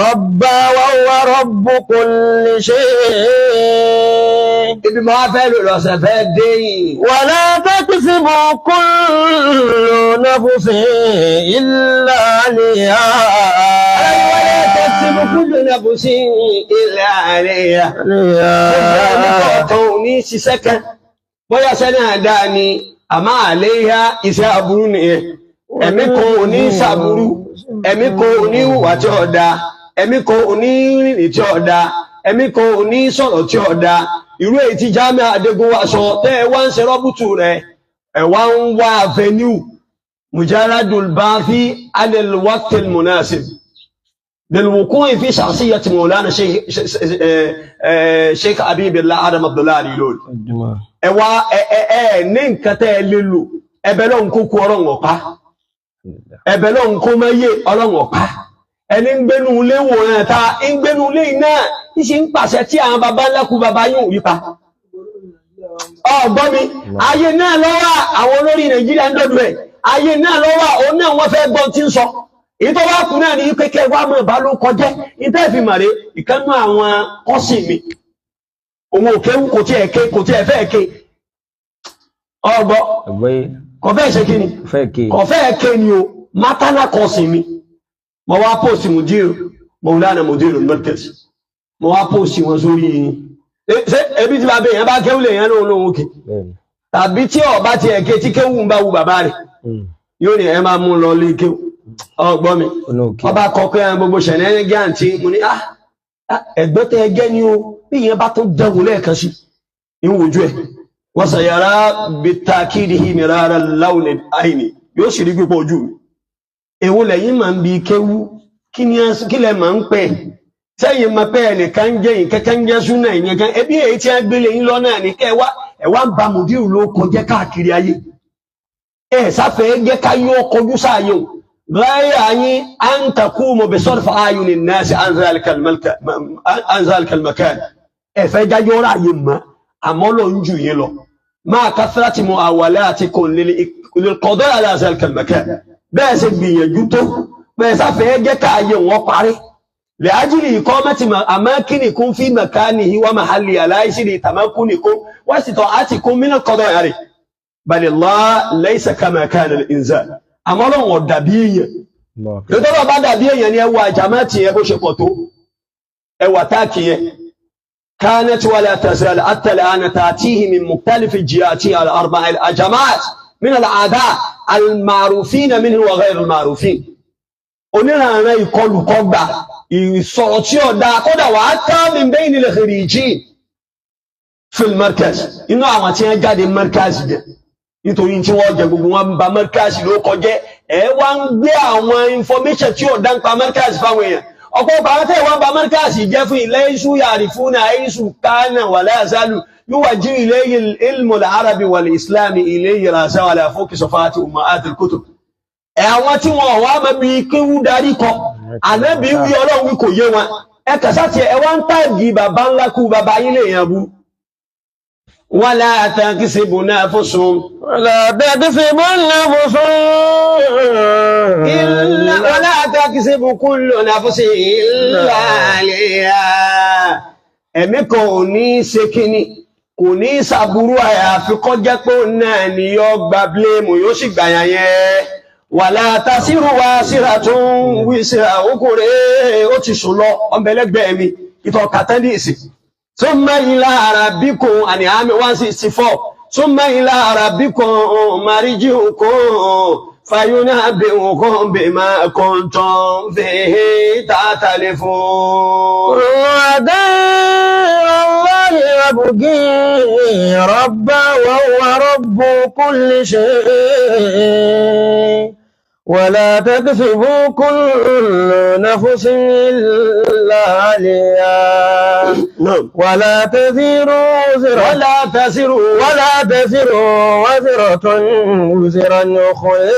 Speaker 2: ربا وهو رب كل شيء.
Speaker 1: Ibi máa fẹ́ lò lọ́sẹ̀ fẹ́ dé yìí.
Speaker 2: ولا تكسب كل نفس إلا عليها.
Speaker 1: ولا تكسب كل نفس إلا عليها. Gbogbo ẹni kọ̀ọ̀kan ò ní ṣiṣẹ́ kan. Bóyá iṣẹ́ náà dáa ni, àmọ́ àléyá iṣẹ́ aburú nìyẹn. Ẹ̀mí kan ò ní ṣàbúrú, ẹ̀mí kan ò ní hùwà tí ò dáa, ẹ̀mí kan ò ní rìnrìn tí ò dáa, ẹ̀mí kan ò ní sọ̀rọ̀ tí ò dáa. Irú èyí tí Jamiu Adégúnwà sọ tẹ́ ẹ wá ń ṣe rọ́bùtù rẹ̀, ẹ wá ń wá avenue mujaradul bathi anil waqtil munasib للوقوع في شخصية مولانا شيخ حبيب الله آدم عبد الله Al-Ilory. Ẹ wá ẹ ẹ ẹ ní nǹkan tẹ́ ẹ lè lò, ẹbẹ lọ́hùn kó kú ọlọ́run ọ̀pá, ẹbẹ lọ́hùn kó mẹ́yẹ ọlọ́run ọ̀pá. Ẹni ń gbénu ilé wòran ta ń gbénu ilé iná ń ṣe ń pàṣẹ tí àwọn baba ńlá kú baba yóò yípa. Ọgbọ́n mi, ayé náà lọ́wọ́ àwọn olórí Nàìjíríà ń dọ̀dọ̀ ẹ̀, ayé náà lọ́wọ́ òun náà wọ́n fẹ́ gbọ́n tí ń sọ. Èyí tó bá kú náà ní pé kẹ́ wá mọ̀ bá ló kọjẹ́ ìtẹ́ fi mọ̀rẹ́ ìkànnú àwọn kọ́sìn mi. Òun ò kéwú, kò tí ẹ̀ ké, kò tí ẹ̀ fẹ́ ké. Ọgbọ́ kò fẹ́ ṣe kí ni, kò fẹ́ ké ni o mátánà kọ́sìn mi. Mo wá post mudir Maulana mudir al-Markaz, mo wá post wọn sórí ṣé ebi tí bàbá èèyàn bá kéwú lè yẹn lóun lóun òkè tàbí tí ọba tiẹ̀ ké tí kéwú ń bá wu bàbá rẹ̀ yóò ní ẹ máa mú lọ lé kéwú. Ọgbọ́n mi, ọba kọ pé gbogbo ṣẹlẹ̀ ní àǹtí mo ní ẹ̀gbọ́n tẹ ẹgẹ́ ni o, bí ìyẹn bá tó dẹ̀wò lẹ́ẹ̀kan sí ìwòjú ẹ̀ wọ́n sàyàrá bitakidihi mirara láwùlẹ̀ àìní yóò sì rí pípọ̀ ojú mi. Èwo lẹ́yìn máa ń bi kéwú, kí lẹ máa ń pẹ́ sẹ́yìn máa pẹ́ ẹnìkan ń jẹ́ ìkẹ́kẹ́ ń jẹ́ súnà ìyẹn kan ẹbí èyí tí wọ́n gbélé yín lọ́nà ní kẹ́ ẹ wá ń ba mùdírù ló kọjá káàkiri ayé ẹ sáfẹ́ jẹ́ ká yọ kọjú sáàyè o. غاية أن تقوموا بصرف أعين الناس عن ذلك المكان. Ẹ̀fẹ́ jájọ́ ráàyè mọ́ àmọ́ lọ ń jù yín lọ. مع كثرة محاولاتكم للقضاء على ذلك المكان. Bẹ́ẹ̀ ṣe gbìyànjú tó bẹ́ẹ̀ sáfẹ́ jẹ́ káàyè wọn parí. لأجل إقامة أماكنكم في مكانه ومحله على أجل تمكنكم واستطاعتكم من القضاء عليه. بل الله ليس كما كان الإنسان. Àmọ́ Ọlọ́run ò dàbí èèyàn. Lọ́tọ́lọ́ bá dàbí èèyàn ni ẹwà àjàmátì yẹn bó ṣe pọ̀ tó, ẹwà táàkì yẹn. كانت ولا تزال حتى الآن تأتيه من مختلف الجهات الأربع الجماعات من الأعداء المعروفين منه وغير المعروفين. Oníranran ìkọlùkọgbà ìsọ̀rọ̀ tí ó dáa kódà wà á tá min bayni al-kharijin fil markaz. Inú àwọn tí wọ́n jáde markaz jẹ nítorí tí wọ́n jẹ gbogbo wọn ba markaz ló kọjẹ́. Ẹ wá ń gbé àwọn information tí ó dá ń pa markaz fáwọn èèyàn. Ọ̀pọ̀lọpọ̀ àwọn tẹ́wọ́n bá mọ́ríkàsì jẹ́ fún ilé iṣu yàrí fún àìsù kánà wà láàzálù yíwájú ilé ilmu arabi wal islami ilé ìrànṣẹ́ wà láfókè sọfáàtì ummahatil kutub. Ẹ àwọn tí wọn wá mọ bí kéwú darí kọ, ànábì wí, Ọlọ́run wí, kò yé wọn. Ẹ kàṣà tiẹ̀ ẹ wá ń tàgì bàbá ńlá kú bàbá yín lè yàn bú. Wala taksibu nafsun
Speaker 2: ولا تكسب نفس
Speaker 1: إلا ولا تكسب كل نفس إلا عليها. Ẹ̀mí kan ò ní í ṣe kíni, kò ní í ṣàbúrú, àyàfi kó jẹ́ pé òun náà ni yóò gba blame, yóò sì gbàyàn yẹn. Wala tasiru wasiratun wisra ukhra. Ó ti sùn lọ ọmọbẹ̀lẹ́gbẹ̀ẹ́ mi ìtọ̀ kàtẹ́ndìsì. Thumma ila rabbikum, àní àmì 164. Thumma ila rabbikum marji'ukum fayunabbi'ukum bima kuntum fihi takhtalifun.
Speaker 2: غير الله أبغي ربا وهو رب كل شيء ولا تكسب كل نفس إلا عليها
Speaker 1: نعم.
Speaker 2: ولا تزر وزرة
Speaker 1: ولا تزر
Speaker 2: ولا تزر وزرة وزرا أخرى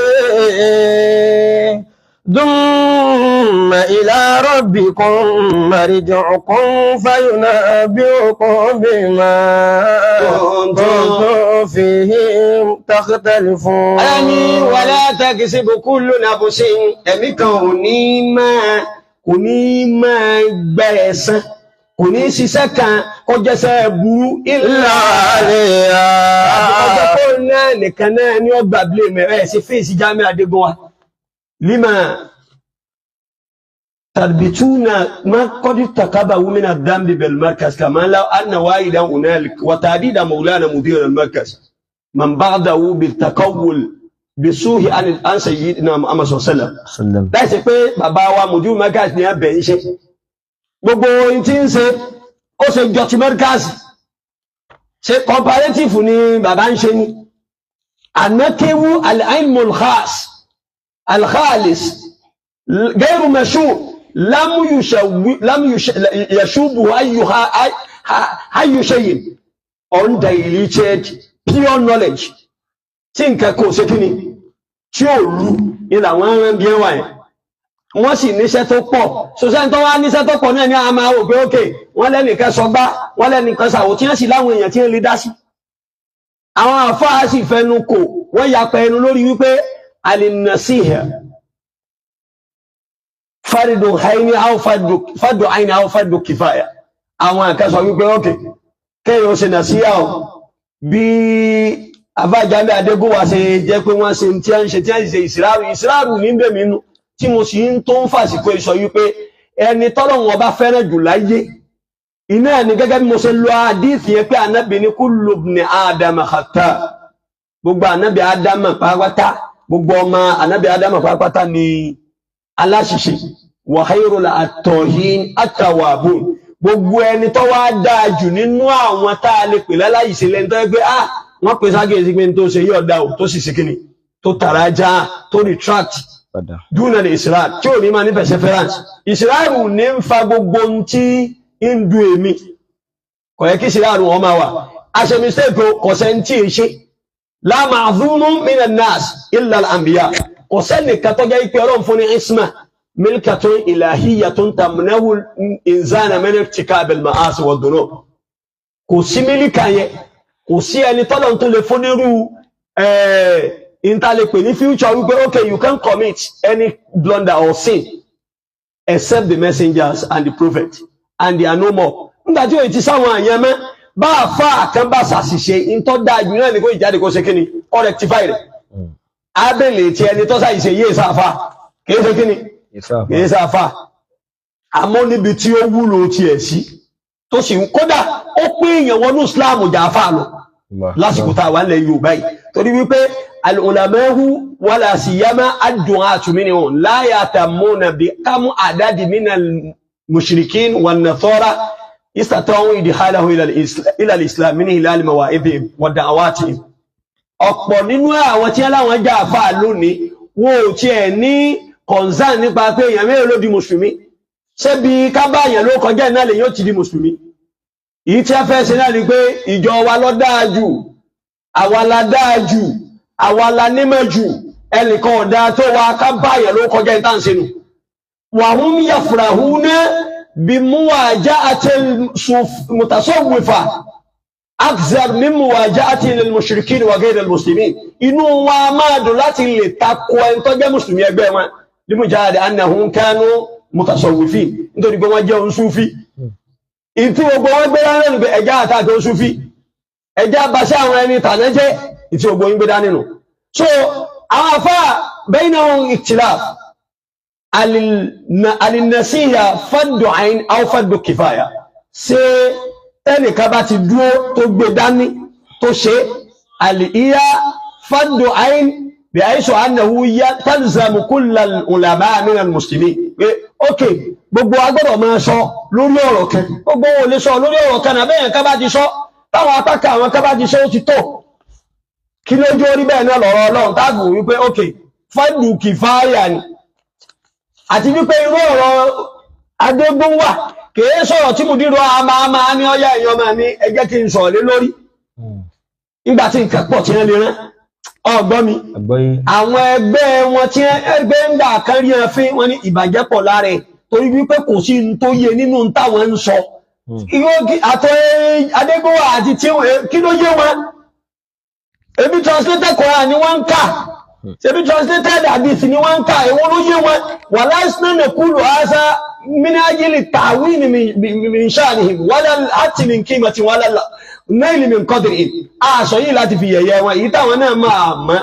Speaker 2: ثم إلى ربكم مرجعكم فينبئكم بما كنتم فيه تختلفون.
Speaker 1: Ẹni wala taksibu kullu nafsin, ẹ̀mí kan ò ní máa, kò ní máa gbẹ ẹ̀san, kò ní ṣiṣẹ́ kan kó jẹ́sẹ̀ burú
Speaker 2: إلا
Speaker 1: illa
Speaker 2: عليها.
Speaker 1: Ọjọ́ tó náà nìkan náà ní ọgbà blame ẹ̀ ṣe fèsì Jamiu Adégúnwà. Lima tarbituna ma qad takabahu min ad-dambi bil markaz kama law anna wahidan hunalik wa tadida maulana mudir al markaz man ba'dahu bil taqawul bisuhi an sayyidina Muhammad sallallahu alaihi wasallam. Láìsí pé bàbá wa mudir markaz ní abẹ ń ṣe gbogbo ohun tí ń ṣe, ó ṣe jọ ti markaz, ṣe comparative ni bàbá ń ṣe ni. Ànákéwú al-ilmul khas al-khalis gairu mashub lam yashubu ayyu shay'in, undiluted pure knowledge tí nǹkan kò ṣe kíni tí ò rú ní làwọn ẹran bí ẹwà yẹn. Wọ́n sì níṣẹ́ tó pọ̀ sọ́sẹ́ tó wá níṣẹ́ tó pọ̀ náà ní a máa wò pé ókè, wọ́n lẹ́nìkan sọgbá, wọ́n lẹ́nìkan sàwò, tí wọ́n sì láwọn èèyàn tí wọ́n lè dá sí. Àwọn àfáà sì fẹnu kò, wọ́n yapa ẹnu lórí wípé al-nasiha fardu aini aw fardu aini aw fardu kifaya. Àwọn kan sọ wípé ókè, kéèyàn ó ṣe nàṣíyà o, bí àbájáde Adégúnwà ṣe jẹ́ pé wọ́n ṣe tí wọ́n ṣe tí wọ́n ṣe ìsìláàrù ìsìláàrù ní bèmí inú tí mo sì ń tó ń fàsìkò sọ wípé ẹni tọ́lọ́run ọba fẹ́ràn jù láyé iná ẹni, gẹ́gẹ́ bí mo ṣe lọ àdíìsì yẹn pé ànábì ní kullu ibni ádámà khata, gbogbo ànábì ádámà pátápátá, gbogbo ọmọ ànábì ádámà pátápátá ni aláṣìṣe, wa khayrul at-tahin at-tawwabun. Gbogbo ẹni tó wá dáa jù nínú àwọn tá a lè pè láláìṣe lẹ́ni tó yẹ pé ah, wọ́n pè ságèsí pé n tó ṣe yí ọ̀dà ò, tó sì ṣe kíni, tó tàrà já, tó retract dúnà ní Israel, tí ò ní máa ní perseverance. Israel ní ń fa gbogbo ohun tí ń du èmi, kò yẹ kí Israel wọn máa wà. A ṣe mistake o, kò sẹ́ni tí ì ṣe, la ma'dhumun minan nas illa al-anbiya. Kò sẹ́nìkan tó jẹ́ pé Ọlọ́run fún ní isma milkatun ilahiyyatun tamnahu insana min irtikabil ma'asi wa dhunub. Kò sí mílíkà yẹn, kò sí ẹni tọ́lọ̀ tó lè fún nírú ìntàlẹ́pẹ̀ ní future wípé okay, you can commit any blunder or sin, except the messengers and the prophet, and they are no more. Nígbà tí òye ti sáwọn àyàn mọ́, bá a fa kan bá ṣàṣìṣe, ntọ́ da jù náà ní kó ìjáde, kó ṣe kíni, kó rectify rẹ̀. Ábẹ̀lẹ̀ tí ẹni tó ṣàṣìṣe yé sáfà kìí ṣe kíni, kìí sáfà, àmọ́ níbi tí ó wúlò tiẹ̀ sí tó sì ń kódà ó pé èèyàn wọnú Islam jà fà lọ lásìkò tá a wà nílẹ̀ Yorùbá yìí, torí wípé al-ulama'u wala siyama ad-du'atu minhum la yahtammuna bi kam adadi minal mushrikin wan nasara istata'u idkhalahu ila al-islam min hilal mawa'idihim wa da'awatihim. Ọ̀pọ̀ nínú àwọn tí láwọn jà fà lónìí, wọn ò tiẹ̀ ní concern nípa pé èèyàn mélòó ló di mùsùlùmí. Ṣébi kábàáyàn ló kọjá iná lè yóò ti di mùsùlùmí? Èyí tí a fẹ́ ṣe náà ni pé ìjọ wa ló dáa jù, àwa la dáa jù, àwa la nímọ̀ jù, ẹnìkan ọ̀dà tó wa. Kábàáyàn ló kọjá ìta ń ṣe nù. Wàhùn yafrahuna bimuwajahati mutasawwifa akthar min muwajahati lil-mushrikin wa ghayr al-muslimin. Inú wa máa dùn láti lè takò ẹni tó jẹ́ mùsùlùmí ẹgbẹ́ wọn, limujahadi annahum kanu mutasawwifin, nítorí pé wọ́n jẹ́ onísúfí. Ìtí gbogbo wọn gbé dání nínú pé ẹja àtàkì onísúfí, ẹja baṣẹ́ àwọn ẹni tàná jẹ́, ìtí gbogbo yín gbé dání nù. So àwọn afá bainahum ikhtilaf alinasiya fardu ain aw fardu kifaya. Ṣé tẹnìkan bá ti dúró tó gbé dání tó ṣe àlìyá fardu ain bí àìsàn annahu talzamu kullal ulama minal muslimin, pé ok, gbogbo agbọ́dọ̀ máa sọ lórí ọ̀rọ̀ kan, gbogbo wọn ò lè sọ lórí ọ̀rọ̀ kan náà, bẹ́ẹ̀ ká bá ti sọ, táwọn apá kan àwọn ká bá ti sọ, ó ti tó. Kí lójú orí bẹ́ẹ̀ náà lọ̀rọ̀ Ọlọ́run táàgùn wípé ok, fardu kìfáyà ni, àti wípé irú ọ̀rọ̀ adégún wà kìí sọ̀rọ̀ tí mo dírò àmà ní ọyá èèyàn máa ní ẹ jẹ́ kí n sọ̀rọ̀ lé lórí nígbà tí nǹkan pọ̀ tí wọ́n lè rán ọgbọ́n mi.
Speaker 2: Àgbọ́yé.
Speaker 1: Àwọn ẹgbẹ́ wọn tí ẹgbẹ́ ń gbà kan rí ẹ fín wọn ní ìbàjẹ́ pọ̀ lára ẹ̀, torí wípé kò sí ní tó yé nínú táwọn ń sọ. Àtọ adégúnwà àti tí kí ló yé wọn? Ebi translated Quran ni wọ́n ń kà, ṣebí translated hadith ni wọ́n ń kà, èwo ló yé wọn? Wala naqulu hadha min ajli ta'win min sha'nihim wala àti min qimati wala nail min qadrihim. Aṣọ yìí láti fi yẹ̀yẹ́ wọn, èyí táwọn náà máa mọ́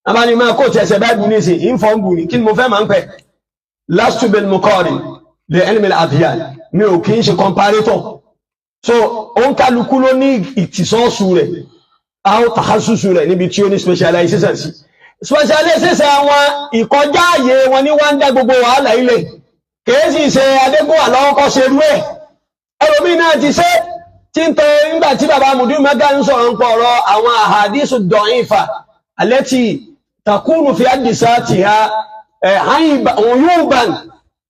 Speaker 1: abáni máa kó tiẹ̀sẹ̀ báìbù ní ìsìn ìfọ̀nbù ní kí ni mo fẹ́ máa ń pẹ́. Lastu bil muqarin li ilmi al-adyan, mi ò kí ń ṣe comparator. So òǹkàlùkù ló ní ìtìsọ́ọ̀sù rẹ̀ àwọn tàhásùsù rẹ̀ níbi tí ó ní specialization sí. Specialization wọn, ìkọjá àyè wọn ní wọ́n ń dá gbogbo wàhálà ilẹ̀. Kìí sì ṣe adégúnwà lọ́wọ́ kọ́ ṣerú ẹ̀, ẹlòmíì náà ti ṣe tí ń tẹ. Nígbà tí bàbá mudiru mẹ́gà ń sọ̀rọ̀ ń pọ̀ ọ̀rọ̀ àwọn àhàdísù dọ̀yìnfà allati takunu fi àdìsá ti ha uyuban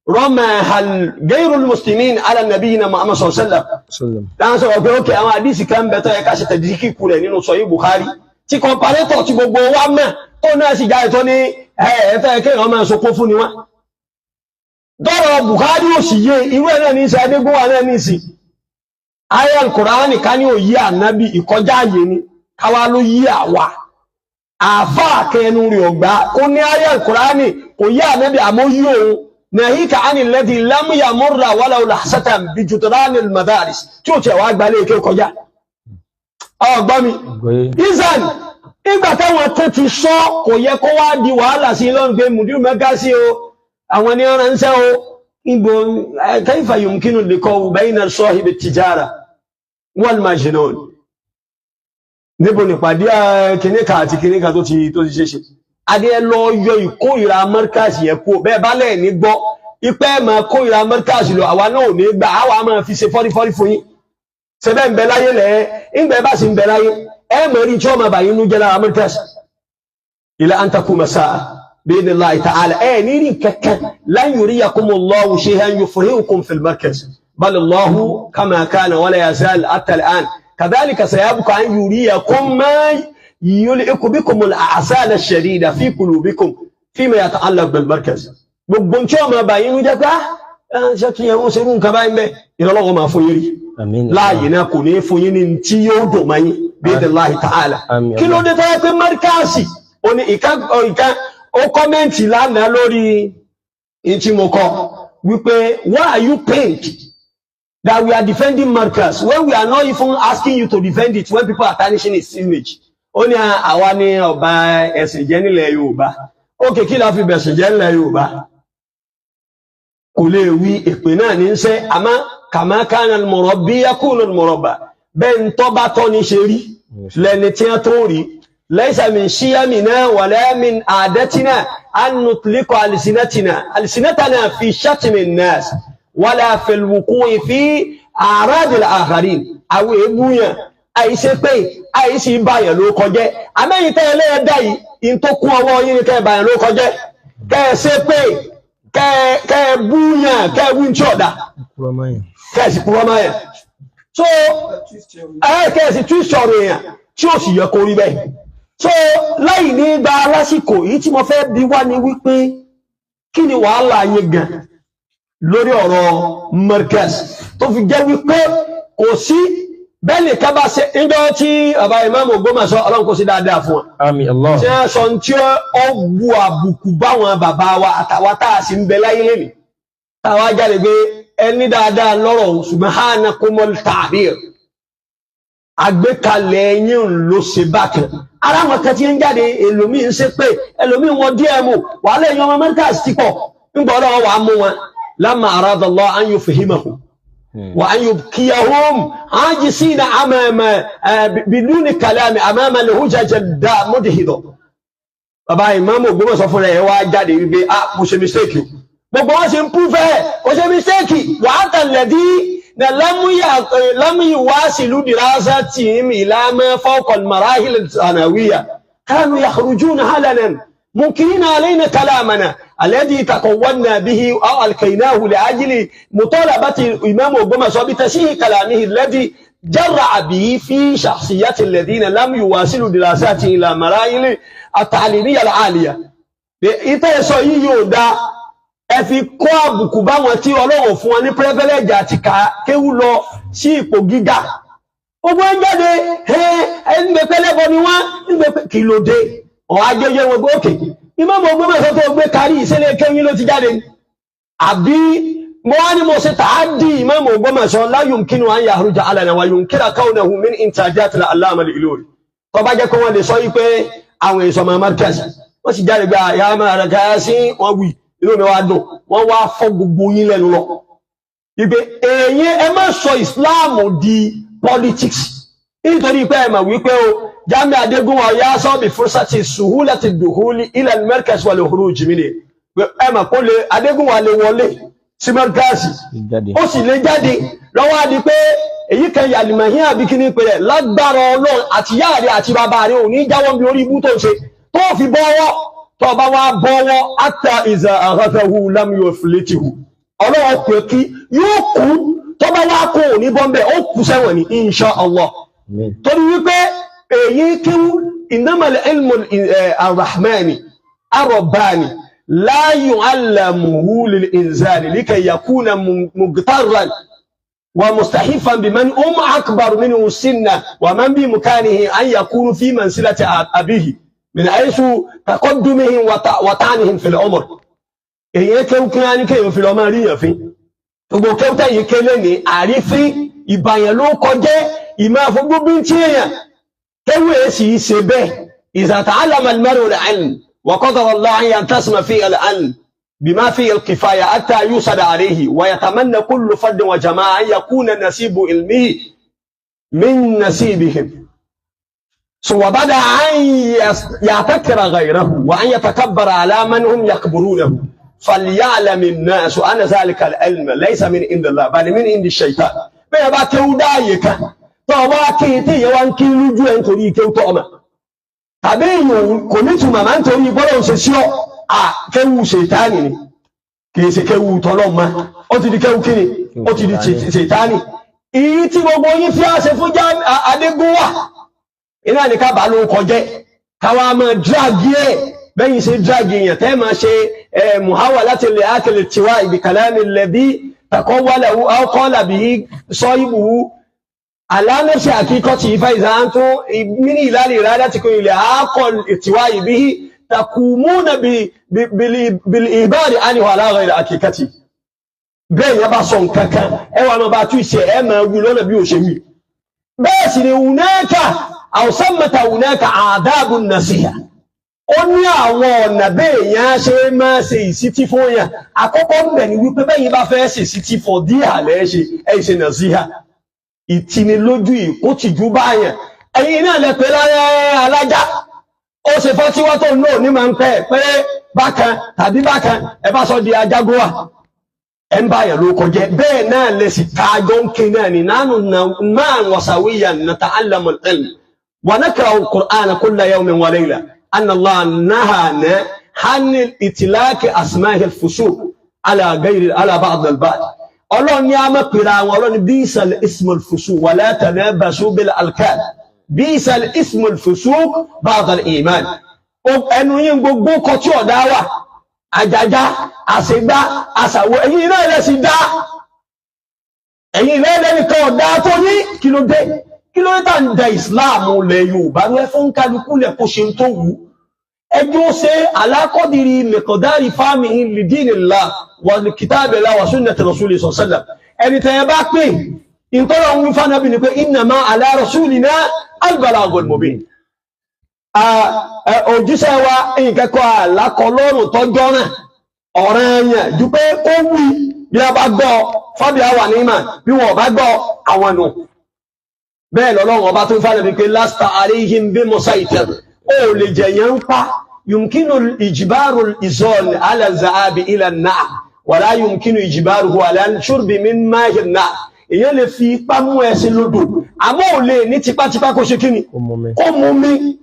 Speaker 1: ramaha gairul muslimin ala nabiyina Muhammad sallallahu alaihi wasallam, dáhùn sọ̀rọ̀ pé ókè, àwọn àdìsí kan bẹ tó yẹ ká ṣe tẹ̀díkì rẹ̀ nínú sọ̀yí Bukhari tí comparator tí gbogbo wa mọ̀ tó náà sì jáde tó ní ẹ̀ẹ́fẹ́ kéèyàn máa sọkún fún ni wọ́n dọ́rọ̀ Bukhari ò sì yé. Irú ẹ̀ náà ní í ṣe adégúnwà náà ní ìsìn ayé Al-Qur'ani ká ní òyí ànábì, ìkọjá àyè ni káwá ló yí àwa àáfàá kẹnu rẹ̀ ọ̀gbá kó ní ayé Al-Qur'ani kò yí ànábì, àmọ́ yí òun nahika ani alladhi lam yamurra walaw lahzatan bi judran al-madaris tí ó tiẹ̀ wá gbalẹ̀ èké kọjá ọgbọ́n mi. Ìzàn ìgbà táwọn tó ti sọ, kò yẹ kó wá di wàhálà sí lọ́nà pé mùdírù mẹ́gà sí o, àwọn ní ránṣẹ́ o. Ibo kayfa yumkinu liqa'u bayna sahibi tijara wal majnun? Níbo nípàdé kìnníkà àti kìnníkà tó ti ṣe ṣe adé lọ yọ ìkórìíra mọ́ríkàsì yẹn kú. Bẹ́ẹ̀ bá lẹ̀ ní gbọ́ ipẹ́ máa kórìíra mọ́ríkàsì lọ, àwa náà ò ní gbà, àwa máa fi ṣe fọ́rífọ́rí fún yín. Ṣe bẹ́ẹ̀ ń bẹ láyé lẹ̀ ńgbẹ́ bá sì ń bẹ láyé, ẹ mọ̀ rí tí wọ́n máa bà yín nú jẹ́ lára mọ́ríkàsì ila an takuma sa'a bi'idhnillahi ta'ala. Ẹ ní rí kankan, lan yuriyakumullahu shay'an yufrihukum fil markaz, bal Allahu kama kana wala yazal hatta al'an kadhalika sayabqa an yuriyakum ma yul'iqu bikum al-a'sal ash-shadida fi qulubikum fima yata'allaq bil markaz. Gbogbo tí wọ́n máa bà yín nú jẹ́ pé ṣé tún yẹ wọ́n ṣerú nǹkan báyìí bẹ́ẹ̀, ìrọ̀lọ́wọ́ máa fún yín rí láàyè náà, kò ní fún yín ní tí yóò dùn máa yín bi'idhnillahi ta'ala. Kí ló dé tó yẹ pé mọ́ríkàsì ó ní ìka ìka? Ó comment lánàá lórí ìtí mo kọ wípé, "Why are you pained that we are defending Markaz when we are not even asking you to defend it when people are tarnishing its image?" Ó ní àwa ní ọba ẹ̀sìn jẹ́ nílẹ̀ Yorùbá. Ókè, kí la fi bẹ̀sìn jẹ́ nílẹ̀ Yorùbá? Kò lè wí èpè náà ní sẹ́, àmọ́ kama kana al-murabbi yakunu al-murabba, bẹ́ẹ̀ ń tọ́ bá tọ́ ní ṣe rí lẹ́ni tí wọ́n tó rí. Laysa min shiyamina wala min adatina an nutliqa alsinatana fi shatmi an-nas wala fi al-wuqu'i fi a'rad al-akharin. Àwọn èébú yẹn àìṣe pé àìṣe báyàn ló kọjẹ́, àmẹ́yìn tẹ́ ẹlẹ́ẹ̀dá yìí in tó kún ọwọ́ yín ni kẹ́ báyàn ló kọjẹ́, kẹ́ ẹ ṣe pé Kẹ́ ẹ búyàn, kẹ́ ẹ wí tí ọ̀dà, kẹ́ ẹ sì kúrọ́ máa yẹn. So ẹ kẹ́ ẹ sì tún sọ̀rọ̀ èèyàn tí ó sì yẹ kó rí bẹ́ẹ̀. So láì ní gba lásìkò yìí, tí mo fẹ́ bi wá ni wípé, kí ni wàhálà yín gan lórí ọ̀rọ̀ Markaz, tó fi jẹ́ wípé kò sí bẹ́ẹ̀ nìkan bá ṣe níjọ́ tí bàbá ìmáàmù Ògbómọ̀ṣọ́, Ọlọ́run kò sí dáadáa fún wọn,
Speaker 2: Àmín Allah.
Speaker 1: tí wọ́n sọ tí ó bu àbùkù báwọn bàbá wa àtàwa tá a sì ń bẹ láyé lẹ́nu, táwa jáde pé ẹni dáadáa lọ́rọ̀, ṣùgbọ́n hánà kó mọ́ tàbí àgbékalẹ̀ yín ló ṣe bákan. Ara wọn kan tí ń jáde, ẹlòmíì ń ṣe pé ẹlòmíì wọn díẹ̀ mú wàhálà ẹ̀yàn ọmọ Markaz ti pọ̀ ńgbà Ọlọ́run wàá mú wọn. Lamma arada Allah an yufhimahum wa an yubkiyahum ajisina amama biduni kalami amama al-hujaj ad-mudhido. Bàbá ìmáàmù Ògbómọ̀ṣọ́ fúnra ẹ̀ wá jáde wípé, ah, mo ṣe mistake o. Gbogbo wọn ṣe ń pú fẹ́ mo ṣe mistake. Wàá tàlẹ́dí na lam yuwasilu dirasatihim ila ma fawqa al-marahil al-thanawiyya kanu yakhrujuna halanan munkirina alayna kalamana alladhi taqawwanna bihi aw alkaynahu liajli mutalabati imam Ògbómọ̀ṣọ́ bi tashih kalamihi alladhi jarra'a bihi fi shakhsiyati alladhina lam yuwasilu dirasatihim ila marahil at-ta'limiyya al-'aliyya. Ìtẹ́ sọ yìí yóò dáa, ẹ fi kó àbùkù báwọn tí Ọlọ́run fún wọn ní privilege àti ká kéwú lọ sí ipò gíga. Gbogbo ẹ jáde, ẹ ẹ ń gbé pẹlẹbọ ni wọn ń gbé pẹ. Kí ló dé? Ọ ajẹjẹ wọn gbé òkè. Ìmọ̀mọ̀ Ògbómọ̀ṣọ́ tó gbé kárí ìṣẹ̀lẹ̀ kéwìn ló ti jáde, àbí mo wá ní mo ṣe tàádì ìmọ̀mọ̀ Ògbómọ̀ṣọ́, la yumkinu an yahruja alana wa yunkira kawnahu min intajat al-allama al-Ilori. Tó bá jẹ́ pé wọ́n lè sọ yìí pé àwọn èso ọmọ Markaz, wọ́n sì jáde gbé àyà máa rẹ̀ káyà sí wọ́n wì, inú mi wá dùn. Wọ́n wá fọ́ gbogbo yín lẹ́nu lọ. Ìpè èyí, ẹ má sọ Islam di politics, nítorí pé ẹ mọ̀ wípé o Jamiu Adégúnwà ya sọ́ọ̀bì fursati suhulati duhuli ila al-markaz wal khuruj minhu. Ẹ mọ̀ kó lè Adégúnwà lè wọlé sí Markaz, ó sì lè jáde lọ́wọ́. Á di pé èyí kan yàlìmọ̀hín àbí kíní pé rẹ̀ lágbára Ọlọ́run àti ìyá rẹ̀ àti bàbá rẹ̀ ò ní jáwọ́ bí orí ibú tó ń ṣe tó fi bọ́wọ́. Tó bá wá bọ́wọ́, ata ìzà àhàfẹ́hu lam yuflitihu, Ọlọ́run pé kí yóò kú. Tó bá wá kó ò ní bọ́m̀bẹ̀, ó kú sẹ́wọ̀n ní insha Allah. Torí wípé èyí kí innamal ilmu arrahmani arọ̀bani la yu'allamuhu lil insani likay yakuna mugtarran wa mustahifan biman hum akbar minhu sinna wa man bi imkanihi an yakunu fi mansilati abihi min haythu taqaddumihim wa ta'nihim fil umr. Èyí kéwú kí á ní kéèyàn fi lọ máa ríyàn fín. Gbogbo kéwú tẹ̀yìn kélé ní àrífín ìbàyàn ló kọjẹ́ ìmọ̀ àfọgbóbí tí èèyàn kéwú èsì ṣe bẹ́ẹ̀. Idha ta'allama al-mar'u al-'ilm wa qadara Allah an yantasima fi al-'ilm bima fihi al-kifaya hatta yusada alayhi wa yatamanna kullu fardin wa jama'a an yakuna nasibu ilmihi min nasibihim. So وبدأ أن يعتكر غيره وأن يتكبر على من هم يكبرونه، فليعلم الناس أن ذلك العلم ليس من عند الله بل من عند الشيطان. Bẹ́ẹ̀ bá kéwú dáàyè kan tó wá kí tí ìyẹn wá ń kí lójú ẹ̀ nítorí kéwú tó ọmọ tàbí èèyàn kò ní túmọ̀ máa ń torí bọ́lá ń ṣe sí ọ à, kéwú ṣètánì ni, kì í ṣe kéwú tọ́lọ́mọ. Ó ti di kéwú kíni? Ó ti di ṣètánì. Ìyí tí gbogbo yín fi àṣẹ fún Adégúnwà iná ní ká bá ló kọjẹ́, káwa máa drag ẹ̀ bẹ́yìn ṣe drag èèyàn tẹ́ máa ṣe muhawalati lè ákèlè tiwa ibi kalami alladhi taqawwalahu aw qala bihi sahibuhu ala nafsi haqiqati fa idha antum min ilali iradatikum ila aqal tiwa bihi taqumuna bil ibari anhu ala ghayri haqiqati. Bẹ́ẹ̀ yẹn bá sọ nǹkan kan, ẹ wà máa bá tú ìṣe, ẹ máa wí lọ́nà bí ó ṣe wí. Bẹ́ẹ̀ sì ni hunaka àwòsánmẹ́ta hunaka àdáàbò nàṣíhà. Ó ní àwọn ọ̀nà bẹ́ẹ̀ yẹn á ṣe máa ṣe ìsítí fún yàn. Àkọ́kọ́ ń bẹ̀ ni wípé bẹ́yìn bá fẹ́ ṣe ìsítí fọ̀ díhà lẹ́ ṣe, ẹ̀ ṣe nàṣíhà ìtinilójú ìkótìjú báyàn. Ẹ̀yin náà lẹ pé láyé alájá ó ṣe fọ́tíwá tó náà ní máa ń pẹ́ pé bákan tàbí bákan, ẹ bá sọ di ajágówà, ẹ ń báyàn ló kọjẹ. Bẹ́ẹ̀ náà lè sì ta àjọ ń ké náà ni nánú máa ń wasawiyyan nata'allamu al-ilm wa nakra'u al-Qur'ana kulla yawmin wa layla anna Allah nahana عن إطلاق أسماء الفسوق. ala ghayri ala ba'd al-ba'd. Ọlọ́run ní a máa pèrè àwọn ọlọ́run bi'sal ismul fusuq wala tanabazu bil alqab bi'sal ismul fusuq ba'dal iman. Ẹnu yín gbogbo kọ tí ọ̀dá wà, àjàjá, àṣegbá, àṣàwọ̀, ẹ̀yin náà lẹ sì dá, ẹ̀yin náà lẹ́nìkan ọ̀dá tó ní. Kí ló dé? Kí ló dé tá ń da ìsìláàmù lẹ̀ Yorùbá rẹ fún kálukú lẹ̀ kó ṣe tó wù ú? Ẹjọ́ ṣe alákọ̀dìrí mẹ̀kọ̀dárì fáàmì lidinillah wa kitabillah wa sunnati rasuli sallam. Ẹni tẹ́ ẹ bá pè ìtọ́lọ̀ ń wí fánàbí ni pé innama ala rasulina al-balagul mubin. Òjíṣẹ́ wa nǹkan àlákọlọ́rùn tọ́jọ́ náà ọ̀rẹ́ ẹ̀yàn ju pé kó wí bí a bá gbọ́ fábíà wà ní ìmà, bí wọn bá gbọ́ àwọn nù. Bẹ́ẹ̀ lọ́lọ́run ọba tó ń fánàbí pé lasta alayhim bí musaytir, ó lè jẹ̀yàn ń pa. Yumkinu ìjìbáru ìzọ́ọ̀lì ala zaabi ila náà wàlá yumkinu ìjìbáru ala shurbi min máhìn náà. Èèyàn lè fi ipá mú ẹṣin lódò, àmọ́ ò lè ní tipátipá kó ṣe kíni, kó mú mi.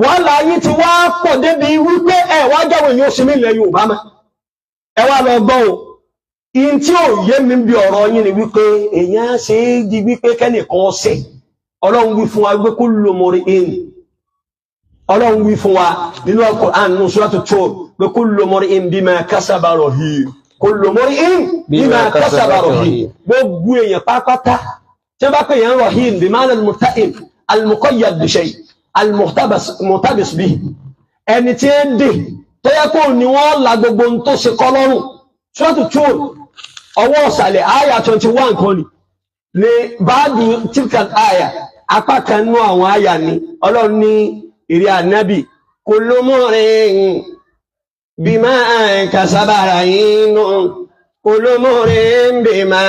Speaker 1: Wàhálà yín ti wá pọ̀ débi wípé ẹ wá jáwé yóò sinmi ilẹ̀ Yorùbá mọ́. Ẹ wá lọ gbọ́ o, ihun tí ò yé mi bí ọ̀rọ̀ yín ni wípé èèyàn ṣe é di wípé kẹ́nìkan ṣe. Ọlọ́run wí fún wa wípé kullu mri'in, Ọlọ́run wí fún wa nínú Al-Qur'an nínú Suratu Tur pé kullu mri'in bima kasaba rahin, kullu mri'in bima kasaba rahin. Gbogbo èèyàn pátápátá tí wọ́n bá pè yẹn rahin bima'na al-murta'in al-muqayyad bi shay' al-muhtabis bihi, ẹni tí ń dè tó yẹ kó ní wọ́n la gbogbo ohun tó ṣe kọ́ lọ́rùn. Suratu Tur ọwọ́ ọ̀sàlẹ̀ àyà 21 kan ni báàdù tilka àyà apá kan nú àwọn àyà ni Ọlọ́run ní ìrí ànábì kullu mri'in bima kasaba rahinun, kullu mri'in bima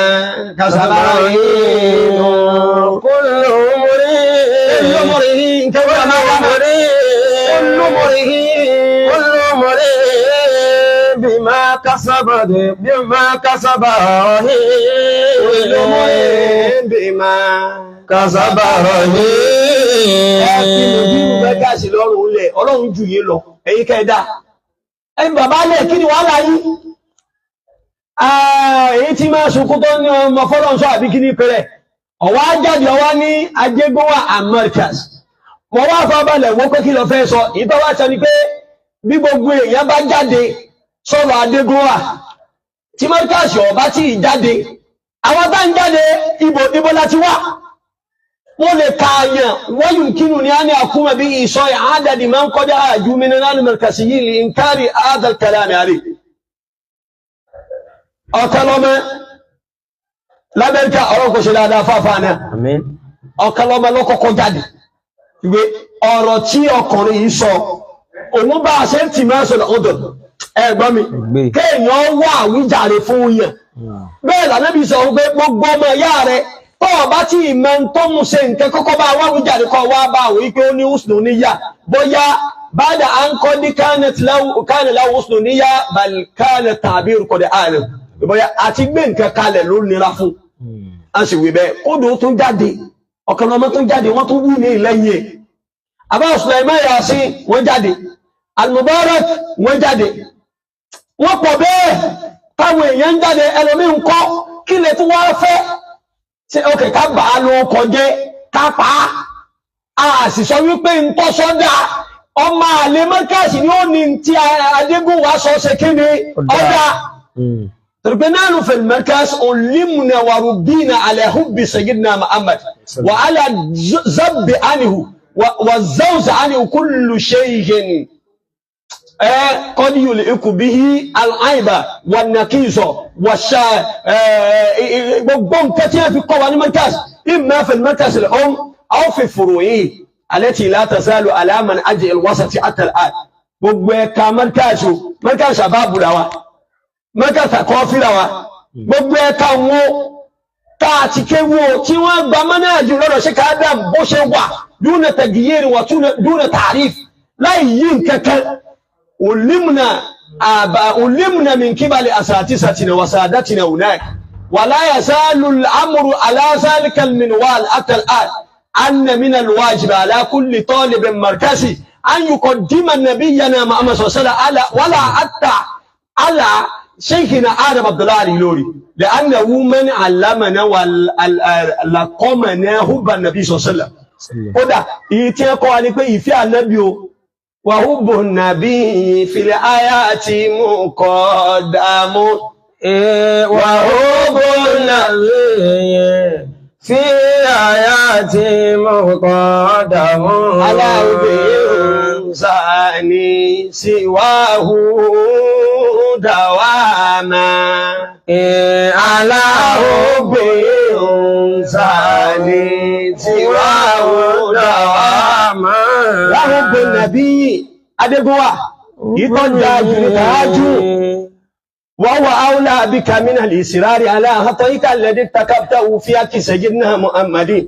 Speaker 1: kasaba rahinun,
Speaker 2: kullu
Speaker 1: mri'in
Speaker 2: kullu mri'in bima kasaba rahin,
Speaker 1: kullu mri'in bima
Speaker 2: kasaba rahin.
Speaker 1: Ẹ fi mùdírù mẹ́gàsì lọ́rùn lẹ̀, Ọlọ́run jù yín lọ, ẹ̀yin kẹ́ẹ̀dá. Ẹ̀yin bàbá lẹ̀, kí ni wàhálà yín? Èyí tí máa sunkún tó ní ọmọ fọlọ́nṣọ́ àbí kí ní pẹ̀rẹ̀. Ọ̀wá jáde ọwá ní Ajégúnwà Americas. Mo wá fábalẹ̀ wọ́n pé kí lọ fẹ́ sọ. Èyí tó wá sọ ni pé bí gbogbo èèyàn bá jáde sọ̀rọ̀ Adégúnwà, tí Mẹ́gàsì ọ̀bá tí ì jáde, àwọn tá ń jáde ibo láti wá. Wọ́n lè kààyàn wọ́n yùnkínú ní a ní àkúmọ̀ bí ìsọ àádàdì máa ń kọjá àjú mi nínú mẹ́kàsí yìí lè ń kárí àádàkàlámì àrí. Ọ̀kẹ́lọ́mẹ́ l'Amẹ́ríkà ọ̀rọ̀ kò ṣe dáadáa fáfáà náà. Ọ̀kẹ́lọ́mẹ́ ló kọ́kọ́ jáde ìwé ọ̀rọ̀ tí ọkùnrin yìí sọ, òun bá a ṣe ń tì máa sọ̀rọ̀ ọ̀dọ̀ ẹ̀gbọ́n mi kéèyàn wá àwíjàre fún yàn. Bẹ́ẹ̀ l'Ànábì sọ pé gbogbo ọmọ ìyá rẹ̀ tó ọba tí ìmọ̀ tó mú ṣe nǹkan kọ́kọ́ bá wá wíjàre kọ́ wá bá àwọn wípé ó ní húsùnù níyà, bóyá bàdà à ń kọ́ ní kánẹ̀ láwù húsùnù níyà bal kánẹ̀ tàbí kọ̀dẹ̀ ààrẹ, bóyá àti gbé nǹkan kalẹ̀ ló nira fún. A sì wí bẹ́ẹ̀ kódò tó jáde, ọ̀kan ọmọ tó jáde, wọ́n tó wú ní ìlẹ́yìn ẹ̀. Àbá Sulaiman Yasin wọ́n jáde, Al-Mubarak wọ́n jáde, wọ́n pọ̀ bẹ́ẹ̀ táwọn èèyàn ń jáde. Ẹlòmíì ń kọ́ kí lè tún wá fẹ́ ṣe ok ká bà á ló kọjẹ́ ká pa á. A sì sọ wípé ntọ́sọ́dá ọmọ àlè mọ́kàsí ni ó ní tí Adégúnwà sọ ṣe kí ni ọ̀dà. Torí nánú fil markaz ulimna wa rubbina ala hubbi sayyidina Muhammad wa ala zabbi anhu wa zawza anhu kullu shay'in qad yul'iqu bihi al-aiba wan-naqisa wash-sha gbogbo nǹkan tí wọ́n fi kọ́ wa ní markaz, imma fil markaz al-umm aw fi furu'ihi allati la tazalu ala manhaj al-wasati hatta al-an. Gbogbo ẹ̀ka markaz, markaz shababu la wa, markaz kọfí la wa, gbogbo ẹ̀ka wọn tá a ti kéwò tí wọ́n gba manhaj lọ́dọ̀ ṣe ká dà bó ṣe wà duna taghyir wa duna ta'rif láì yí nǹkankan. Ulimna min kibali asatisatina wa sadatina hunak wa la yazalu al-amru ala zalika al-minwal hatta al-an anna min al-wajib ala kulli talibin markazi an yuqaddima nabiyyana Muhammad sallallahu alaihi wasallam ala wala hatta ala Sheikhina Adam Abdullahi Al-Ilory li'annahu man 'allamana wa laqamana hubba an-nabi sallallahu alaihi wasallam. Kódà èyí tí ẹ kọ́ wa ni pé ìfẹ́ ànábì o wa hubbu an-nabi fil hayati muqaddamu
Speaker 2: Wa hubbu an-nabi fi hayati muqaddamu
Speaker 1: ala hubbi insani siwahu dawama.
Speaker 2: Ala
Speaker 1: hubbi insani siwahu dawama. Wa hubbu an-nabi Adégúnwà ìtọ́jà jù ní tàájú. وهو أولى بك من الإصرار على خطئك الذي ارتكبته في حق سيدنا محمد.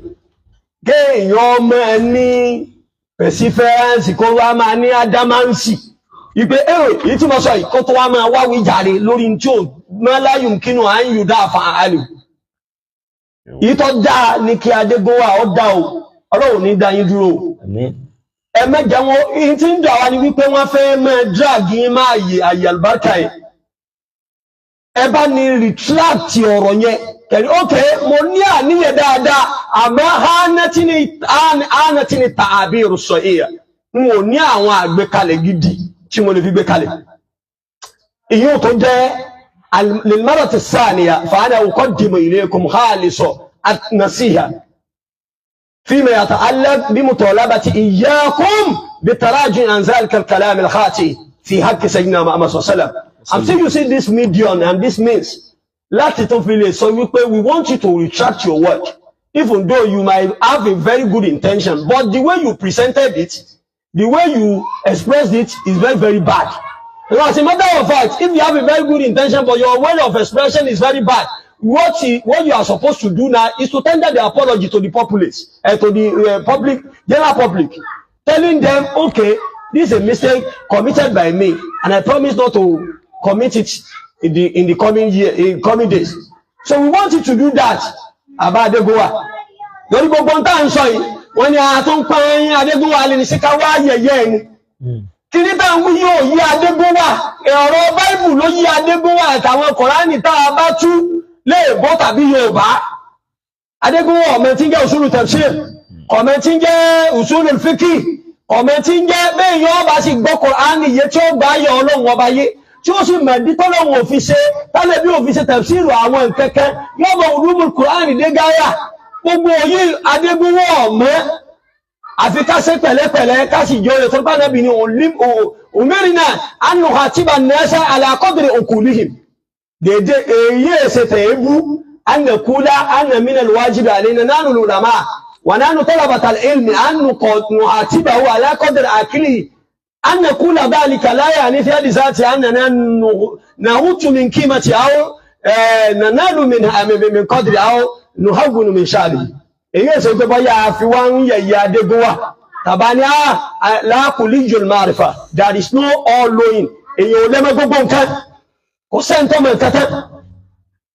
Speaker 1: Kéèyàn máa ní perseverance kó wá máa ní adamansi ìpè èrò èyí tí mo sọ yìí kó tó wá máa wáwí jàre lórí tí ò máa láyùn kínú à ń yù dáa fa àlè. Èyí tó dáa ní kí Adégúnwà ó dá o, Ọlọ́run ní dá yín dúró o. Ẹ mẹ́jọ wọn èyí tí ń dà wá ni wípé wọ́n fẹ́ máa drag yín máa yè àyè àlùbáríkà yẹn. Ẹ bá ní retract ọ̀rọ̀ yẹn kẹ̀rí ok mo ní àníyàn dáadáa àmọ́ hánátí ni tàbí ìrùsọ ìyà n ò ní àwọn àgbékalẹ̀ gidi tí mo lè fi gbé kalẹ̀. Èyí ò tó jẹ́ lilmarati sáàníyà fa'ana uqaddimu ilaykum khalisa an-nasiha fima yata'allaq bimutalabati iyyakum bitaraju'i an dhalika al-kalam al-khati fi haqqi sayyidina Muhammad sallallahu alaihi wasallam. I'm still using this medium and this means láti tó fi lè sọ wípé we want you to retract your word even though you might have a very good intention, but the way you presented it, the way you expressed it is very, very bad. And as a matter of fact, if you have a very good intention but your way of expression is very bad, what you are supposed to do now is to tender the apology to the populace, to the public, general public, telling them, okay, this is a mistake committed by me and I promise not to commit it in the coming year, in coming days. So we want you to do that. Àbá Adégúnwà lórí gbogbo tá à ń sọ yìí, wọ́n ní a tó ń pa ẹyin Adégúnwà lè ní síká wá yẹ̀yẹ́ ẹni. Kí ní tá à ń wí yóò yí Adégúnwà, ọ̀rọ̀ Báíbù ló yí Adégúnwà àtàwọn Kọ̀ránì tá a bá tú léèbó tàbí Yorùbá. Adégúnwà ọmọ tí ń jẹ́ usulu tafsir, ọmọ tí ń jẹ́ usulu fíkì, ọmọ tí ń jẹ́ bẹ́ẹ̀ yọ ọba sì gbọ́ Kọ̀ránì yé tí ó gbà yọ Ọlọ́run ọba yé, tí ó sì mẹ̀dí tọ́lọ́wọ̀n òfin ṣe tálẹ̀ bí òfin ṣe tafsiru àwọn nkẹ́kẹ́ yọ́bọ̀ ulumul Kùránì dé gáyà. Gbogbo òyí Adégúnwà ọ̀mọ́ àfi ká ṣe pẹ̀lẹ́pẹ̀lẹ́ ká sì jọ rẹ̀ tó bá nẹ́bì ní umirna an nukhatiba an-nasa ala qadri uqulihim. Dédé èyí èsè tẹ̀ébú an naqula anna min al-wajibi alayna nahnu al-ulama wa nahnu talabata al-ilmi an nukhatibahu ala qadri aqlihi. أن نقول ذلك لا يعني في هذه ذات أننا نهوت من قيمة أو ننال من قدر أو نهون من شأنه. Èyí ṣe pé bóyá fi wá ń yẹ̀yẹ́ Adégúnwà tàbá ní la kulijul ma'rifa, there is no all knowing. Èyí ò lẹ́mọ́ gbogbo nǹkan, kò sẹ́ńtọ́ mọ̀ nǹkan tán.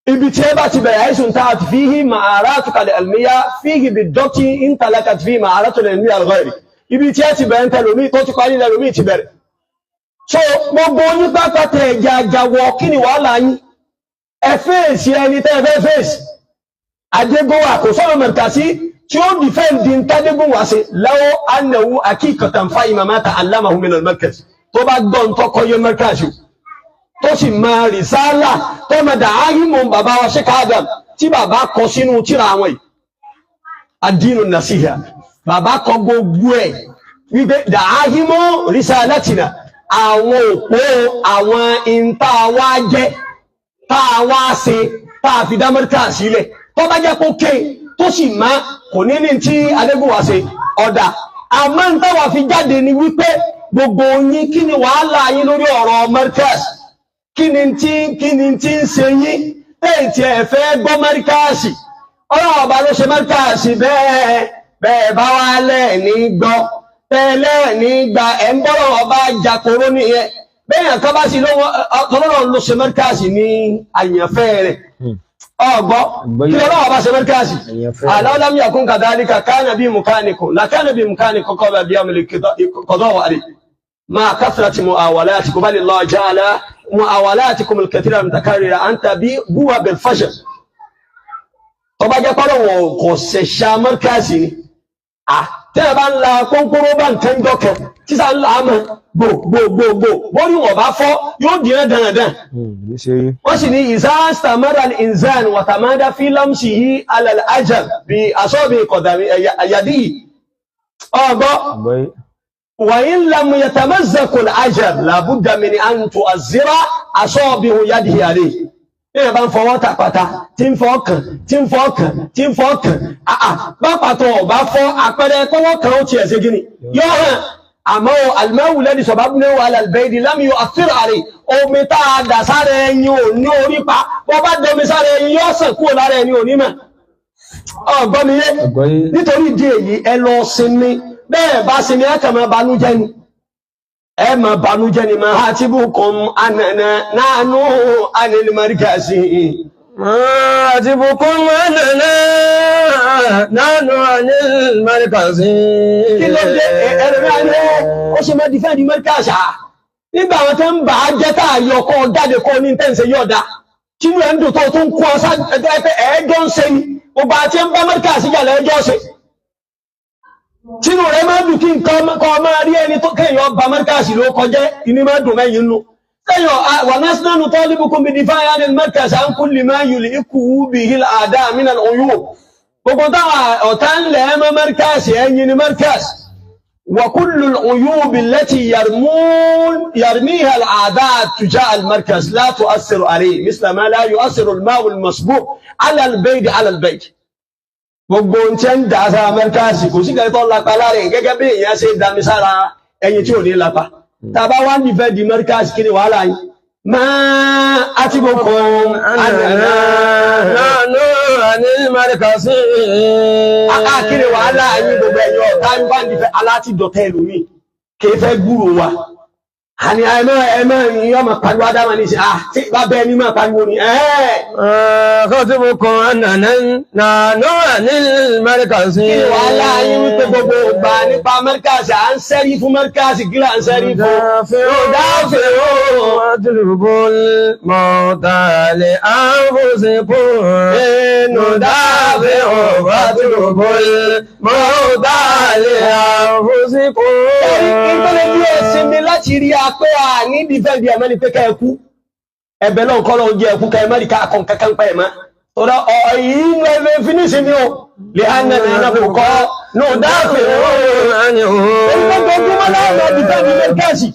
Speaker 1: Ibi tí ẹ bá ti bẹ̀rẹ̀ àìsùn tá a ti fihi ma'aratuka al-ilmiya fihi bid-dabti intalakat fihi ma'aratu al-ilmiya al-ghayri. Ibi tí ẹ ti bẹ̀rẹ̀ ń tẹlòmí tó ti parí lẹ́lòmí ti bẹ̀rẹ̀. So gbogbo yín pápá tẹ ẹja àjàwọ̀ kí ni wàhálà yín? Ẹ fèsì ẹni tẹ́ ẹ fẹ́ fèsì. Adégúnwà kò sọ̀rọ̀ mọ̀tàsí tí ó dìfẹ́ǹdì ń tádégúnwà sí law annahu haqiqatan fahima ma ta'allamahu min al-markaz. Tó bá gbọ́ ń tọ́kọ́ yé markaz o. Tó sì máa rìsálà tó máa dàáhìmọ̀ bàbá wa Sheikh Adam tí bàbá kọ sínú tírà àwọn yìí. Ad-dinu an-nasiha. Bàbá kọ gbogbo ẹ̀ wípé dàáhímọ́ risalatina àwọn òpó àwọn ìta wá jẹ́ tá a wá ṣe tá a fi dá Amẹ́ríkà sílẹ̀ tó bá jẹ́ kó ké tó sì má kò ní ní tí Adégúnwà ṣe ọ̀dà. Àmọ́ ń táwa fi jáde ni wípé gbogbo yín kí ni wàhálà yín lórí ọ̀rọ̀ Markaz, kí ni tí ń ṣe yín tẹ́yìn tí ẹ fẹ́ gbọ́ Markaz. Ọlọ́run ọba ló ṣe Markaz bẹ́ẹ̀ bẹ́ẹ̀ bá wá lẹ́ẹ̀ní gbọ́ tẹ́lẹ̀ ní gba ẹ̀ ń bọ́rọ̀ ọba jàkóró nìyẹn. Bẹ́ẹ̀ yàn kan bá sì lọ́wọ́ ọlọ́run ló ṣe Markaz ní àyànfẹ́ rẹ̀. Ọgbọ́ kí lọ́wọ́ ọba ṣe Markaz aláwọ̀lámì àkún kàdálíkà kánà bí mùkánikù làkánà bí mùkánikù kọ́ bí àmì kọ́dọ̀ wà rí máa kásìrà tí mo àwàlá àti kò bá lè lọ jàlá muawalatikum al-kathira al-mutakarrira an tabi'uha bil-fashal. Tó bá jẹ́ pọ́lọ̀ wọn kò ṣẹ̀ṣà mọ́ríkàsì ni. Tẹ́ ẹ bá ń la kónkóró bá nǹkan jọ kan tíṣà ń la àmọ́ gbò bórí wọn bá fọ́ yóò dìran dandan. Wọ́n sì ní ìzá stamara al-insan wa tamada fi lamsihi ala al-ajal bí asọ́bì kọ̀dàmí yadihi. Ọgbọ́ wa in lam yatamazzaq al-ajal labudda min an tu'azzira asabi'u yadihi alayhi. Ní bá ń fọwọ́ tàpátá tí ń fọ́ kàn tí ń fọ́ kàn tí ń fọ́ kàn àà bá pàtó ọ̀bá fọ́ àpẹẹrẹ kọ́wọ́ kan ó tiẹ̀ ṣe gíní yóò hàn. Àmọ́ àlùmọ́wù lẹ́ni sọ̀bábúlé wà lálùbẹ́ẹ̀dì lámì yóò àfihàn àrè omi tá a dà sára ẹyin ò ní orí pa bọ́ bá domi sára ẹyin yóò sàn kúrò lára ẹni ò ní mọ̀. Ọ̀gbọ́n mi yé, nítorí ìdí èyí ẹ lọ sinmi, bẹ́ẹ̀ bá sinmi ẹ kàn máa banújẹ́ ni, ẹ máa banújẹ́ ni. Máa hatibukum anana nánú anil markasi.
Speaker 2: Hatibukum anana nánú anil markasi.
Speaker 1: Kí ló dé ẹ̀rọ mi àná ó ṣe máa dìfẹ́ǹdì markasi à? Nígbà àwọn tó ń bà á jẹ́ tá a yọ kọ́ jáde kọ́ ní tẹ̀sẹ̀ yọ̀ọ̀dá. Tínú ẹ̀ ń dùn tó tún kú ọ sá ẹ̀ẹ́dọ́ ń ṣe ni. Gbogbo àti ń bá markasi jà lẹ́jọ́ ṣe. Tínú rẹ̀ máa ń dùn kí nǹkan kọ́ máa rí ẹni tó kéèyàn ba markasi ló kọjẹ́ ìní máa dùn mẹ́yìn nù. Kéèyàn wà násínánù talibukum bi difa'i anil markaz an kulli ma yulhiquhu bihi al-a'da' min al-uyub. Gbogbo táwọn ọ̀tá ń lẹ̀ mọ́ markasi ẹ̀yìn ni markaz. Wa kullu al-uyub allati yarmiha al-a'da' tujaha al-markaz la tu'assiru alayhi misla ma la yu'assiru al-ma'u al-masbub ala al-bayt ala al-bayt. Gbogbo ohun tí ń dà sára mẹ́ríkàsì kò sí kẹ́kẹ́ tó lápa lára ẹ̀ gẹ́gẹ́ bí èèyàn ṣe dami sára ẹyin tí ò ní lápa. Tàbá wá ń dìfẹ́ di mẹ́ríkàsì kí ni wàhálà yìí? Máa atibukum ànàná.
Speaker 2: Nánú anil markasi.
Speaker 1: Kí ni wàhálà yìí gbogbo ẹ̀yin ọ̀tá ń bá ń dìfẹ́ aláti dọ̀tẹ́ ẹlòmíì kì í fẹ́ gbúrò wa. Àní ẹ̀mọ́ ẹ̀mọ́ ìyọ́ máa pariwo Ádámà ní ìsìn, tí bàbá ẹni máa pariwo ni, ẹ̀ẹ́.
Speaker 2: Hatibukum ànàná nánú anil markasi.
Speaker 1: Kí wàhálà yín wípé gbogbo ìgbà nípa mẹ́ríkàsì, à ń sẹ́rí fún mẹ́ríkàsì, kí là ń sẹ́rí fún?
Speaker 2: Nudafi'u watlubul mauta li anfusikum. Nudafi'u watlubul mauta li anfusikum.
Speaker 1: Ẹ̀rí ìtọ́lẹ̀ bí ẹ̀sìn mi láti rí a pé a ní dìfẹ́ǹdì ẹ̀mọ́ ni pé ká ẹ kú. Ẹ̀bẹ̀ náà kọ́ lọ́ọ́ jẹ́ ẹ̀kú ká ẹ má rí ká kàn kankan pa ẹ̀ mọ́. Tọ́lá ọ̀yìn ń lọ ẹgbẹ́ fínísì mi o. Lè á nà ní ẹ̀nà kò kọ́. Nudafi'u. Ojoojúmọ́ láwọn dìfẹ́ǹdì mẹ́ríkàsì.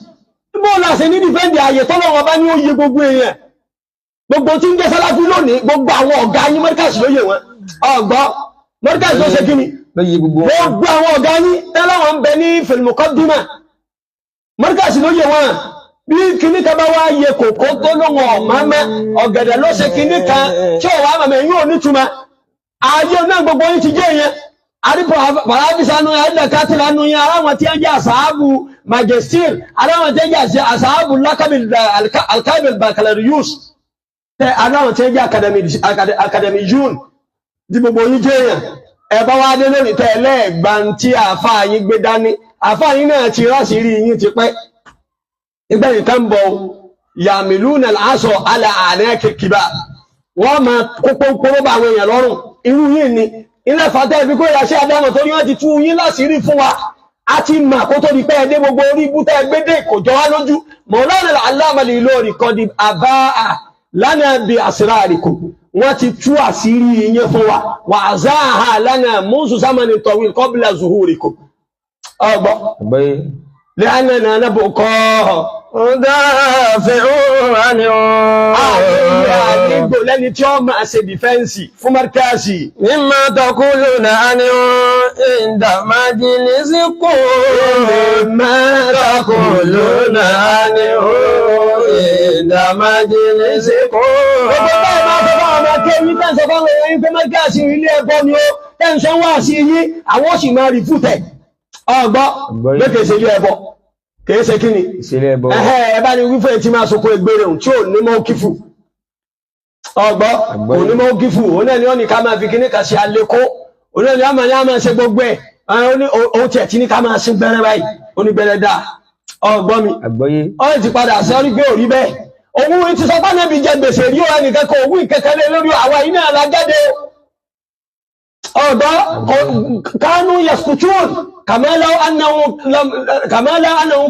Speaker 1: Bó la ṣe ní dìfẹ́ǹdì ààyè tọ́lọ́wọ́ bá ní ó yẹ gbogbo èèyàn. Gbogbo tí ń jẹ́ sáláfí lónìí, gbogbo àwọn ọ̀gá yín mẹ́ríkàsì ló yẹ wọn. Ọ̀gbọ́, mẹ́ríkàsì ló ṣe kí ni? Gbogbo àwọn ọ̀gá yín tẹ́láwọn ń bẹ ní fil-muqaddima. Mẹ́ríkàsì ló yẹ wọn. Bí kinní kan bá wá yẹ kòkó tó lóhùn ọ̀mọ́mọ́, ọ̀gẹ̀dẹ̀ ló ṣe kinní kan tí ò wá mọ̀mọ́ yín ò nítumọ̀. Ayé náà gbogbo yín ti jẹ́ yẹn. Àrípò Bàrábísà nu yẹn, Àdàkátìlá nu yẹn, aláwọn tí ń jẹ́ àsáàbù Majestir, aláwọn tí ń jẹ́ àsáàbù Lákàbí Alkabil Bakalarius, tẹ aláwọn tí ń jẹ́ Academy June, tí gbogbo yín jẹ́ yẹn. Ẹ bá wá dé lónìí tẹ ẹlẹ́ẹ̀gbà tí àáfàá yín gbé dání. Àáfàá yín náà ti ráṣìírí yín ti pẹ́. Ìgbà yìí kan bọ̀ yàmìlúnà aṣọ alẹ́ àná kìkìbà. Wọ́n máa kó pọ́npọ́n bá àwọn èèyàn lọ́rùn. Irú yìí ni ilé fàtẹ́ ibi kó ìyàṣẹ́ Ádámù tó ní wọ́n ti tú yín láṣìírí fún wa. A ti mà kó tó di pé ẹdẹ gbogbo orí ibú tẹ́ gbé dé kò jọ wá lójú. Mawlana al-Allama al-Ilori kọ́ di àbá lánàá bí asrarikum. Wọ́n ti tú àṣírí yín fún wa. Wà á záàhà lánàá munzu zamani tawil qabla zuhurikum. Ọgbọ́. Lẹ́yìn náà bò kọ́.
Speaker 2: Nudafi'u anhu.
Speaker 1: Àdìgbò lẹ́ni tí ó máa ṣe dìfẹ́ǹsì fún mẹ́ríkàsì.
Speaker 2: Mimma taquluna anhu inda majlisikum.
Speaker 1: Mimma
Speaker 2: taquluna anhu inda majlisikum.
Speaker 1: Gbogbo báyìí máa sọ fáwọn ọmọ akéwì tẹ́ ń sọ fáwọn èèyàn yín pé mẹ́ríkàsì ilé ẹ̀kọ́ ni ó tẹ́ ń sọ wá sí yín, àwọn ó sì máa rí fútẹ̀. Ọgbọ́, pé kìí ṣe ilé ẹbọ, kìí ṣe kíni. Ẹ̀hẹ́ ẹ bá ní wífẹ́ tí máa sọkún egbére tí ò ní mọ́ kífù. Ọgbọ́, kò ní mọ́ kífù, òun náà ni wọ́n ní ká máa fi kíní kan ṣe àlékó, òun náà ni wọ́n máa ní á máa ṣe gbogbo ẹ̀. Òun tiẹ̀ ti ní ká máa sin gbẹ́rẹ́ báyìí, ó ní gbẹ́rẹ́ dáa. Ọgbọ́n mi, ó ti padà sọ rí pé ò rí bẹ́ẹ̀. Òun ti sọ fún ẹbí jẹ gbèsè rí ọ ẹnìkan kan òun ìkẹkẹ lé lórí àwa iná alájáde ọ̀dọ́ kánú yaskutun kàmálà annahu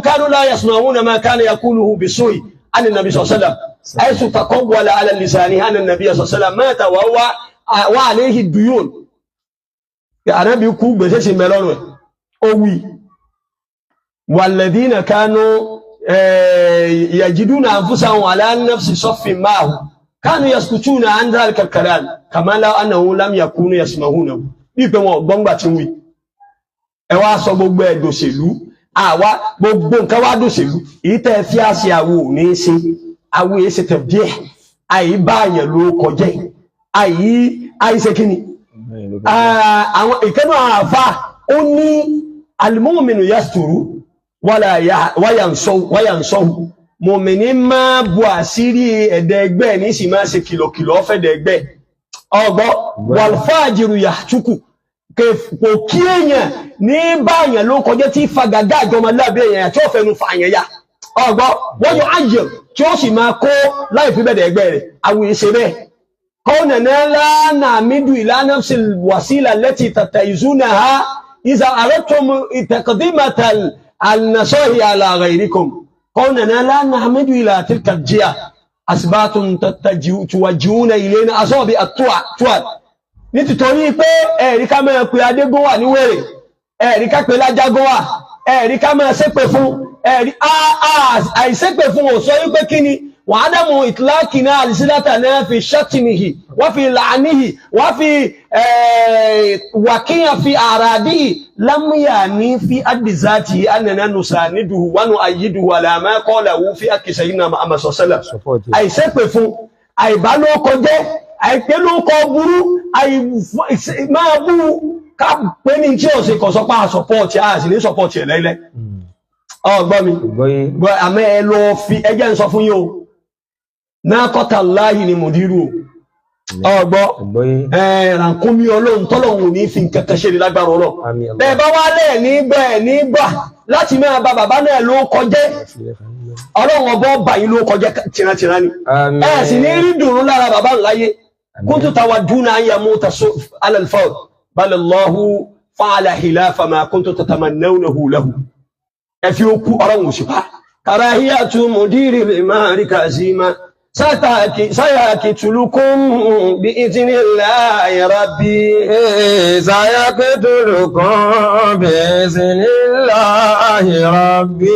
Speaker 1: kánú la yasma'una ma kana yaquluhu bisu'i an nabi sallallahu alaihi wasallam aysu taqawwala ala lisanihi anna nabiy sallallahu alaihi wasallam mata wa huwa wa alayhi duyun. Ànábì kú gbèsè sí mẹ́lọ́rùn ẹ̀ ó wí walladhina kánú yajiduna anfusahum ala nafsi saffin ma'ahu kánú yaskutuna an dhalika al-kalam kama law annahum lam yakunu yasma'unahu. Bí pé wọn gbọ́ngbà tí ń wí ẹ wá sọ gbogbo ẹ̀ dòṣèlú, àwa gbogbo nǹkan wá dòṣèlú. Èyí tẹ́ ẹ fi àṣẹ àwo ò ní í ṣe, àwo yìí ṣe tẹ̀bíẹ̀, àyí bá àyàn ló kọjẹ́, àyí àyí ṣe kí ni àwọn ìkẹ́nu àfà ó ní al-mu'minu yasturu wáyà ń sọ́hù. Mọ̀mìnì máa bu àṣírí ẹ̀dẹ̀ ẹgbẹ́ ní sì máa ṣe kìlọ̀kìlọ̀ ọ̀fẹ́dẹ̀ ẹgbẹ́ ọgbọ́ wal-fajiru yahtuku. Kò kí èèyàn ní báyàn ló kọjá tí fagagá àjọmọ lábẹ́ èèyàn tí ó fẹnu fààyàn ya ọgbọ́ wọ́n yóò ayẹ̀ tí ó sì máa kó láì fi bẹ̀dẹ̀ ẹgbẹ́ rẹ̀ àwọn ìṣe bẹ́ẹ̀. كوننا لا نعمد إلى نفس الوسيلة التي تتيزونها إذا أردتم تقديمة النصائح على غيركم. كوننا لا نعمد إلى تلك الجهة أسبات توجهون إلينا أصابع التوال. Nítorí pé ẹ̀rí ká máa pe Adégúnwà ní wèrè, ẹ̀rí ká pe Lájágúnwà, ẹ̀rí ká máa ṣépè fún, ẹ̀rí àìṣépè fún ò sọ wípé kí ni وعدم إطلاقنا ألسنتنا في شتمه وفي لعنه وفي وكيع في أعراضه لم يعني في حد ذاته أننا نسانده ونؤيده على ما قاله في حق سيدنا محمد صلى الله عليه وسلم. Àìṣépè fún, àìbálòkọjẹ́, àìpélókọ burú, máa bú ká pé ní tí ọ̀sẹ̀ kọ̀ sọpá sọpọ́ọ̀tì, a sì ní sọpọ́ọ̀tì ẹ̀ lẹ́lẹ́. Ọgbọ́n mi, àmọ́ ẹ lọ fi ẹjẹ́ ń sọ fún yín o, náà kọ́ta láàyè ni mùdírù o, ọgbọ́ rànkúnmí ọlọ́run tọ́lọ́run ò ní fi nǹkan kan ṣe ní lágbára ọlọ́run. Bẹ́ẹ̀ bá wá lẹ̀ nígbà nígbà láti máa ba bàbá náà ló kọjẹ́, ọlọ́run ọbọ̀ bà yín ló kọjẹ́ tìrantìran ni. Ẹ sì ní rí dùnú lára bàbá ńláyé. Kuntu tawadduna an yamuta ala al-fawr bal Allahu fa'ala khilafa ma kuntu tatamannawnahu lahu. Ẹ fi ó kú ọlọ́run òṣùpá. Karahiyatu mudiri limari kazima sayakitulukum bi idhnillahi rabbi.
Speaker 2: Sayakitulukum bi idhnillahi rabbi.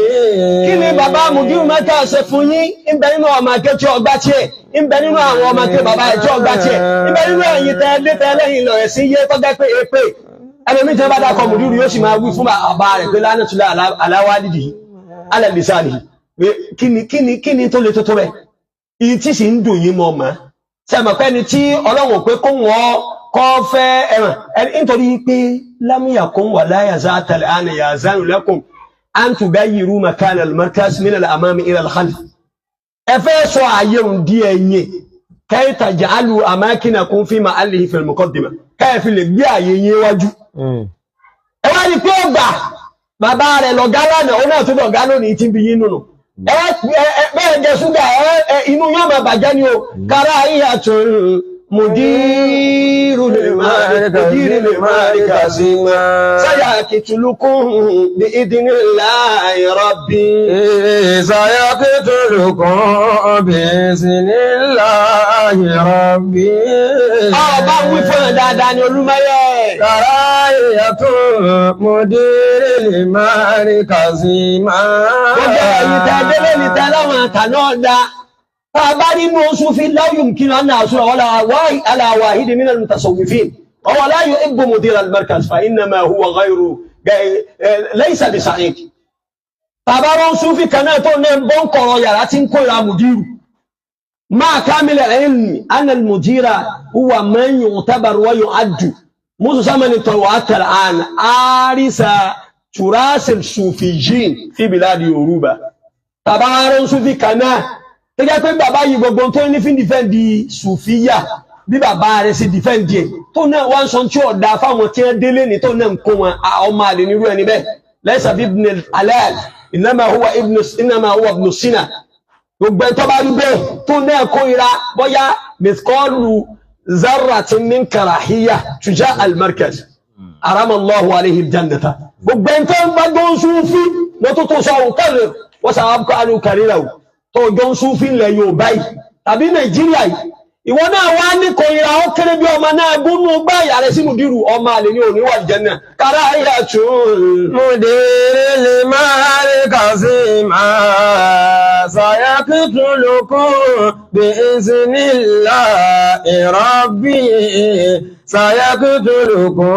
Speaker 1: Kí ni bàbá Mudiru mẹ́ta ṣe fún yín? Ń bẹ nínú ọmọ akẹ́ tí ọgbà tiẹ̀, ń bẹ nínú àwọn ọmọ akẹ́ bàbá ẹ̀ tí ọgbà tiẹ̀, ń bẹ nínú ẹ̀yìn tẹ́ dé tẹ́ lẹ́yìn lọ ẹ̀sìn yé tọ́jà pé èpè. Ẹlòmíì tí wọ́n bá dákọ̀ Mudiru yóò sì máa wí fún bàbá rẹ̀ pé lánàtúlẹ̀ aláwálìdì alẹ́lẹ́sàlì. Kíni kíni kíni tó le tó tó bẹ́ẹ̀? Ìyí tí sì ń dùn yín mọ́ mọ́. Sẹ́mọ̀ pé ẹni tí Ọlọ́run pé kó wọ́n kọ́ fẹ́ ẹ̀ràn nítorí pé lámúyà kó wà láyà záàtàlẹ̀ àná yà zánù lakum an tugayiru makana al-markaz min al-amami ila al-khalf. Ẹ fẹ́ sọ ààyè òun di ẹ̀yìn kay taj'alu amakinakum fi ma'alihi fil muqaddima, káyẹ̀ fi lè gbé ààyè yín wájú. Ẹ wá ní pé ọgbà bàbá rẹ̀ lọ̀gá lánàá, ó náà tún lọ̀gá lónìí tí ń bi yín nùnù. Bẹ́ẹ̀ jẹ ṣúgà inú yóò máa bàjẹ́ ni o. Karahiyatul mudiru lil markazi sayakitulukum bi idhnillahi rabbi.
Speaker 2: Sayakitulukum bi idhnillahi rabbi.
Speaker 1: Ọba wí fún ẹ̀ dáadáa ni Olúmọ́yẹ̀.
Speaker 2: Karahiyatul mudiri lil markazi.
Speaker 1: Gbogbo ẹ̀yin tẹ́ délé ní tẹ́ láwọn àtàná ọ̀dà. Tá a bá nínú oṣù fi la yumkinu an na'sura ala wahidin min al-mutasawwifin. Wa huwa la yuhibbu mudira al-markaz fa innama huwa ghayru laysa bi sa'id. Tàbá rán Súfì kan náà tó ní bọ́ ń kọ̀rọ̀ yàrá tí ń kó ìra mùdírù. Máa kamil al-ilmi anna al-mudira huwa man yu'tabar wa yu'addu. Musu samani tawatal an arisa turasil sufijin fi biladi Yoruba. Tàbá rán Súfì kan náà tó jẹ́ pé bàbá yìí gbogbo tó ní fi ń dìfẹ́ǹdì sùfíyà bí bàbá rẹ̀ ṣe dìfẹ́ǹdì ẹ̀ tó náà wá ń sọ tí ọ̀dà fáwọn tí wọ́n délé ní tó náà ń kó wọn ọmọ àlè nírú ẹni bẹ́ẹ̀. Laysa bi ibn halal innama huwa ibnu sina. Gbogbo ẹ̀ tó bá rí bẹ́ẹ̀ tó náà kórìíra bóyá mithqalu zarratin min karahiyya tuja al-markaz aramallahu alayhi al-jannata. Gbogbo ẹ̀ tó ń bá gbọ́n súnfí mo tó tó sọ òun kẹrì wọ́n sàwọn kọ́ àánú kẹrìíra o tó jọ ń súnfí ilẹ̀ Yorùbá yìí tàbí Nàìjíríà yìí, ìwọ náà wá ní kórìíra ó kéré bí ọmọ náà gúnnú gbá ìyá rẹ sínú dírù, ọmọ àlè ní òní wà jẹ́nà kára ìyá tún.
Speaker 2: مدير المعركز ما سيقتلكم بإذن الله ربي، سيقتلكم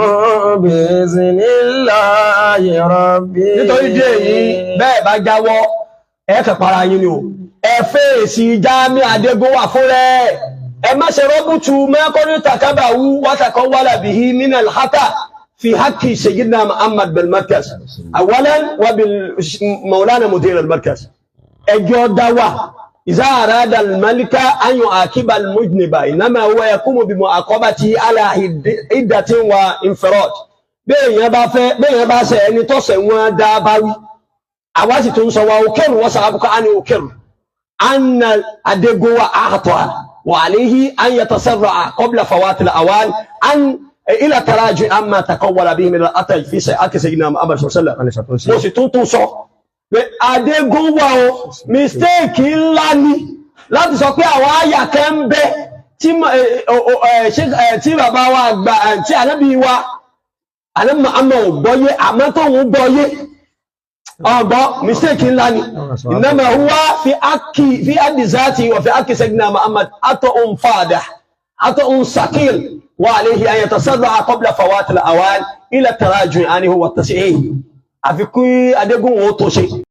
Speaker 2: بإذن الله ربي.
Speaker 1: Nítorí díẹ̀ yìí, bẹ́ẹ̀ bá jáwọ́, ẹ kàn para yín ni o. Ẹ fèsì Jamiu Adégúnwà fún rẹ, ẹ má ṣe rọ́bùtù mẹ́kọ́ní takabawu wátàkọ́ wàlà bihi minal hata fi haki sayyidina Muhammad bil markaz awalan wa bil maulana mudir al markaz. Ẹjọ́ dáwà إذا أراد الملك أن يعاقب المذنب إنما هو يقوم بمعاقبته على حدة وانفراد. Bẹ́ẹ̀ bá fẹ́ bẹ́ẹ̀ bá ṣe ẹni tó ṣẹ̀ wọ́n dá bá wí, àwa sì tún sọ wa òkèrù wọ́n sàbùkọ́ á ní òkèrù anna Adegowa أخطأ وعليه أن يتسرع قبل فوات الأوان أن إلى تراجع عما تقول به من الأطل في حق سيدنا محمد صلى الله عليه وسلم. Mo sì tún tún sọ pé Adégúnwà o, mistake ńlá ni láti sọ pé àwọn àyà kan ń bẹ tí tí bàbá wa àgbà tí ànábì wa ànábì Muhammad ò gbọ́yé, àmọ́ tóun gbọ́yé ọgbọ́, mistake ńlá ni. إنما هو في حق في حد ذاته وفي حق سيدنا محمد خطأ فادح، خطأ ثقيل، وعليه أن يتسرع قبل فوات الأوان إلى التراجع عنه والتصحيح. Àfikún Adégúnwà ó tó ṣe.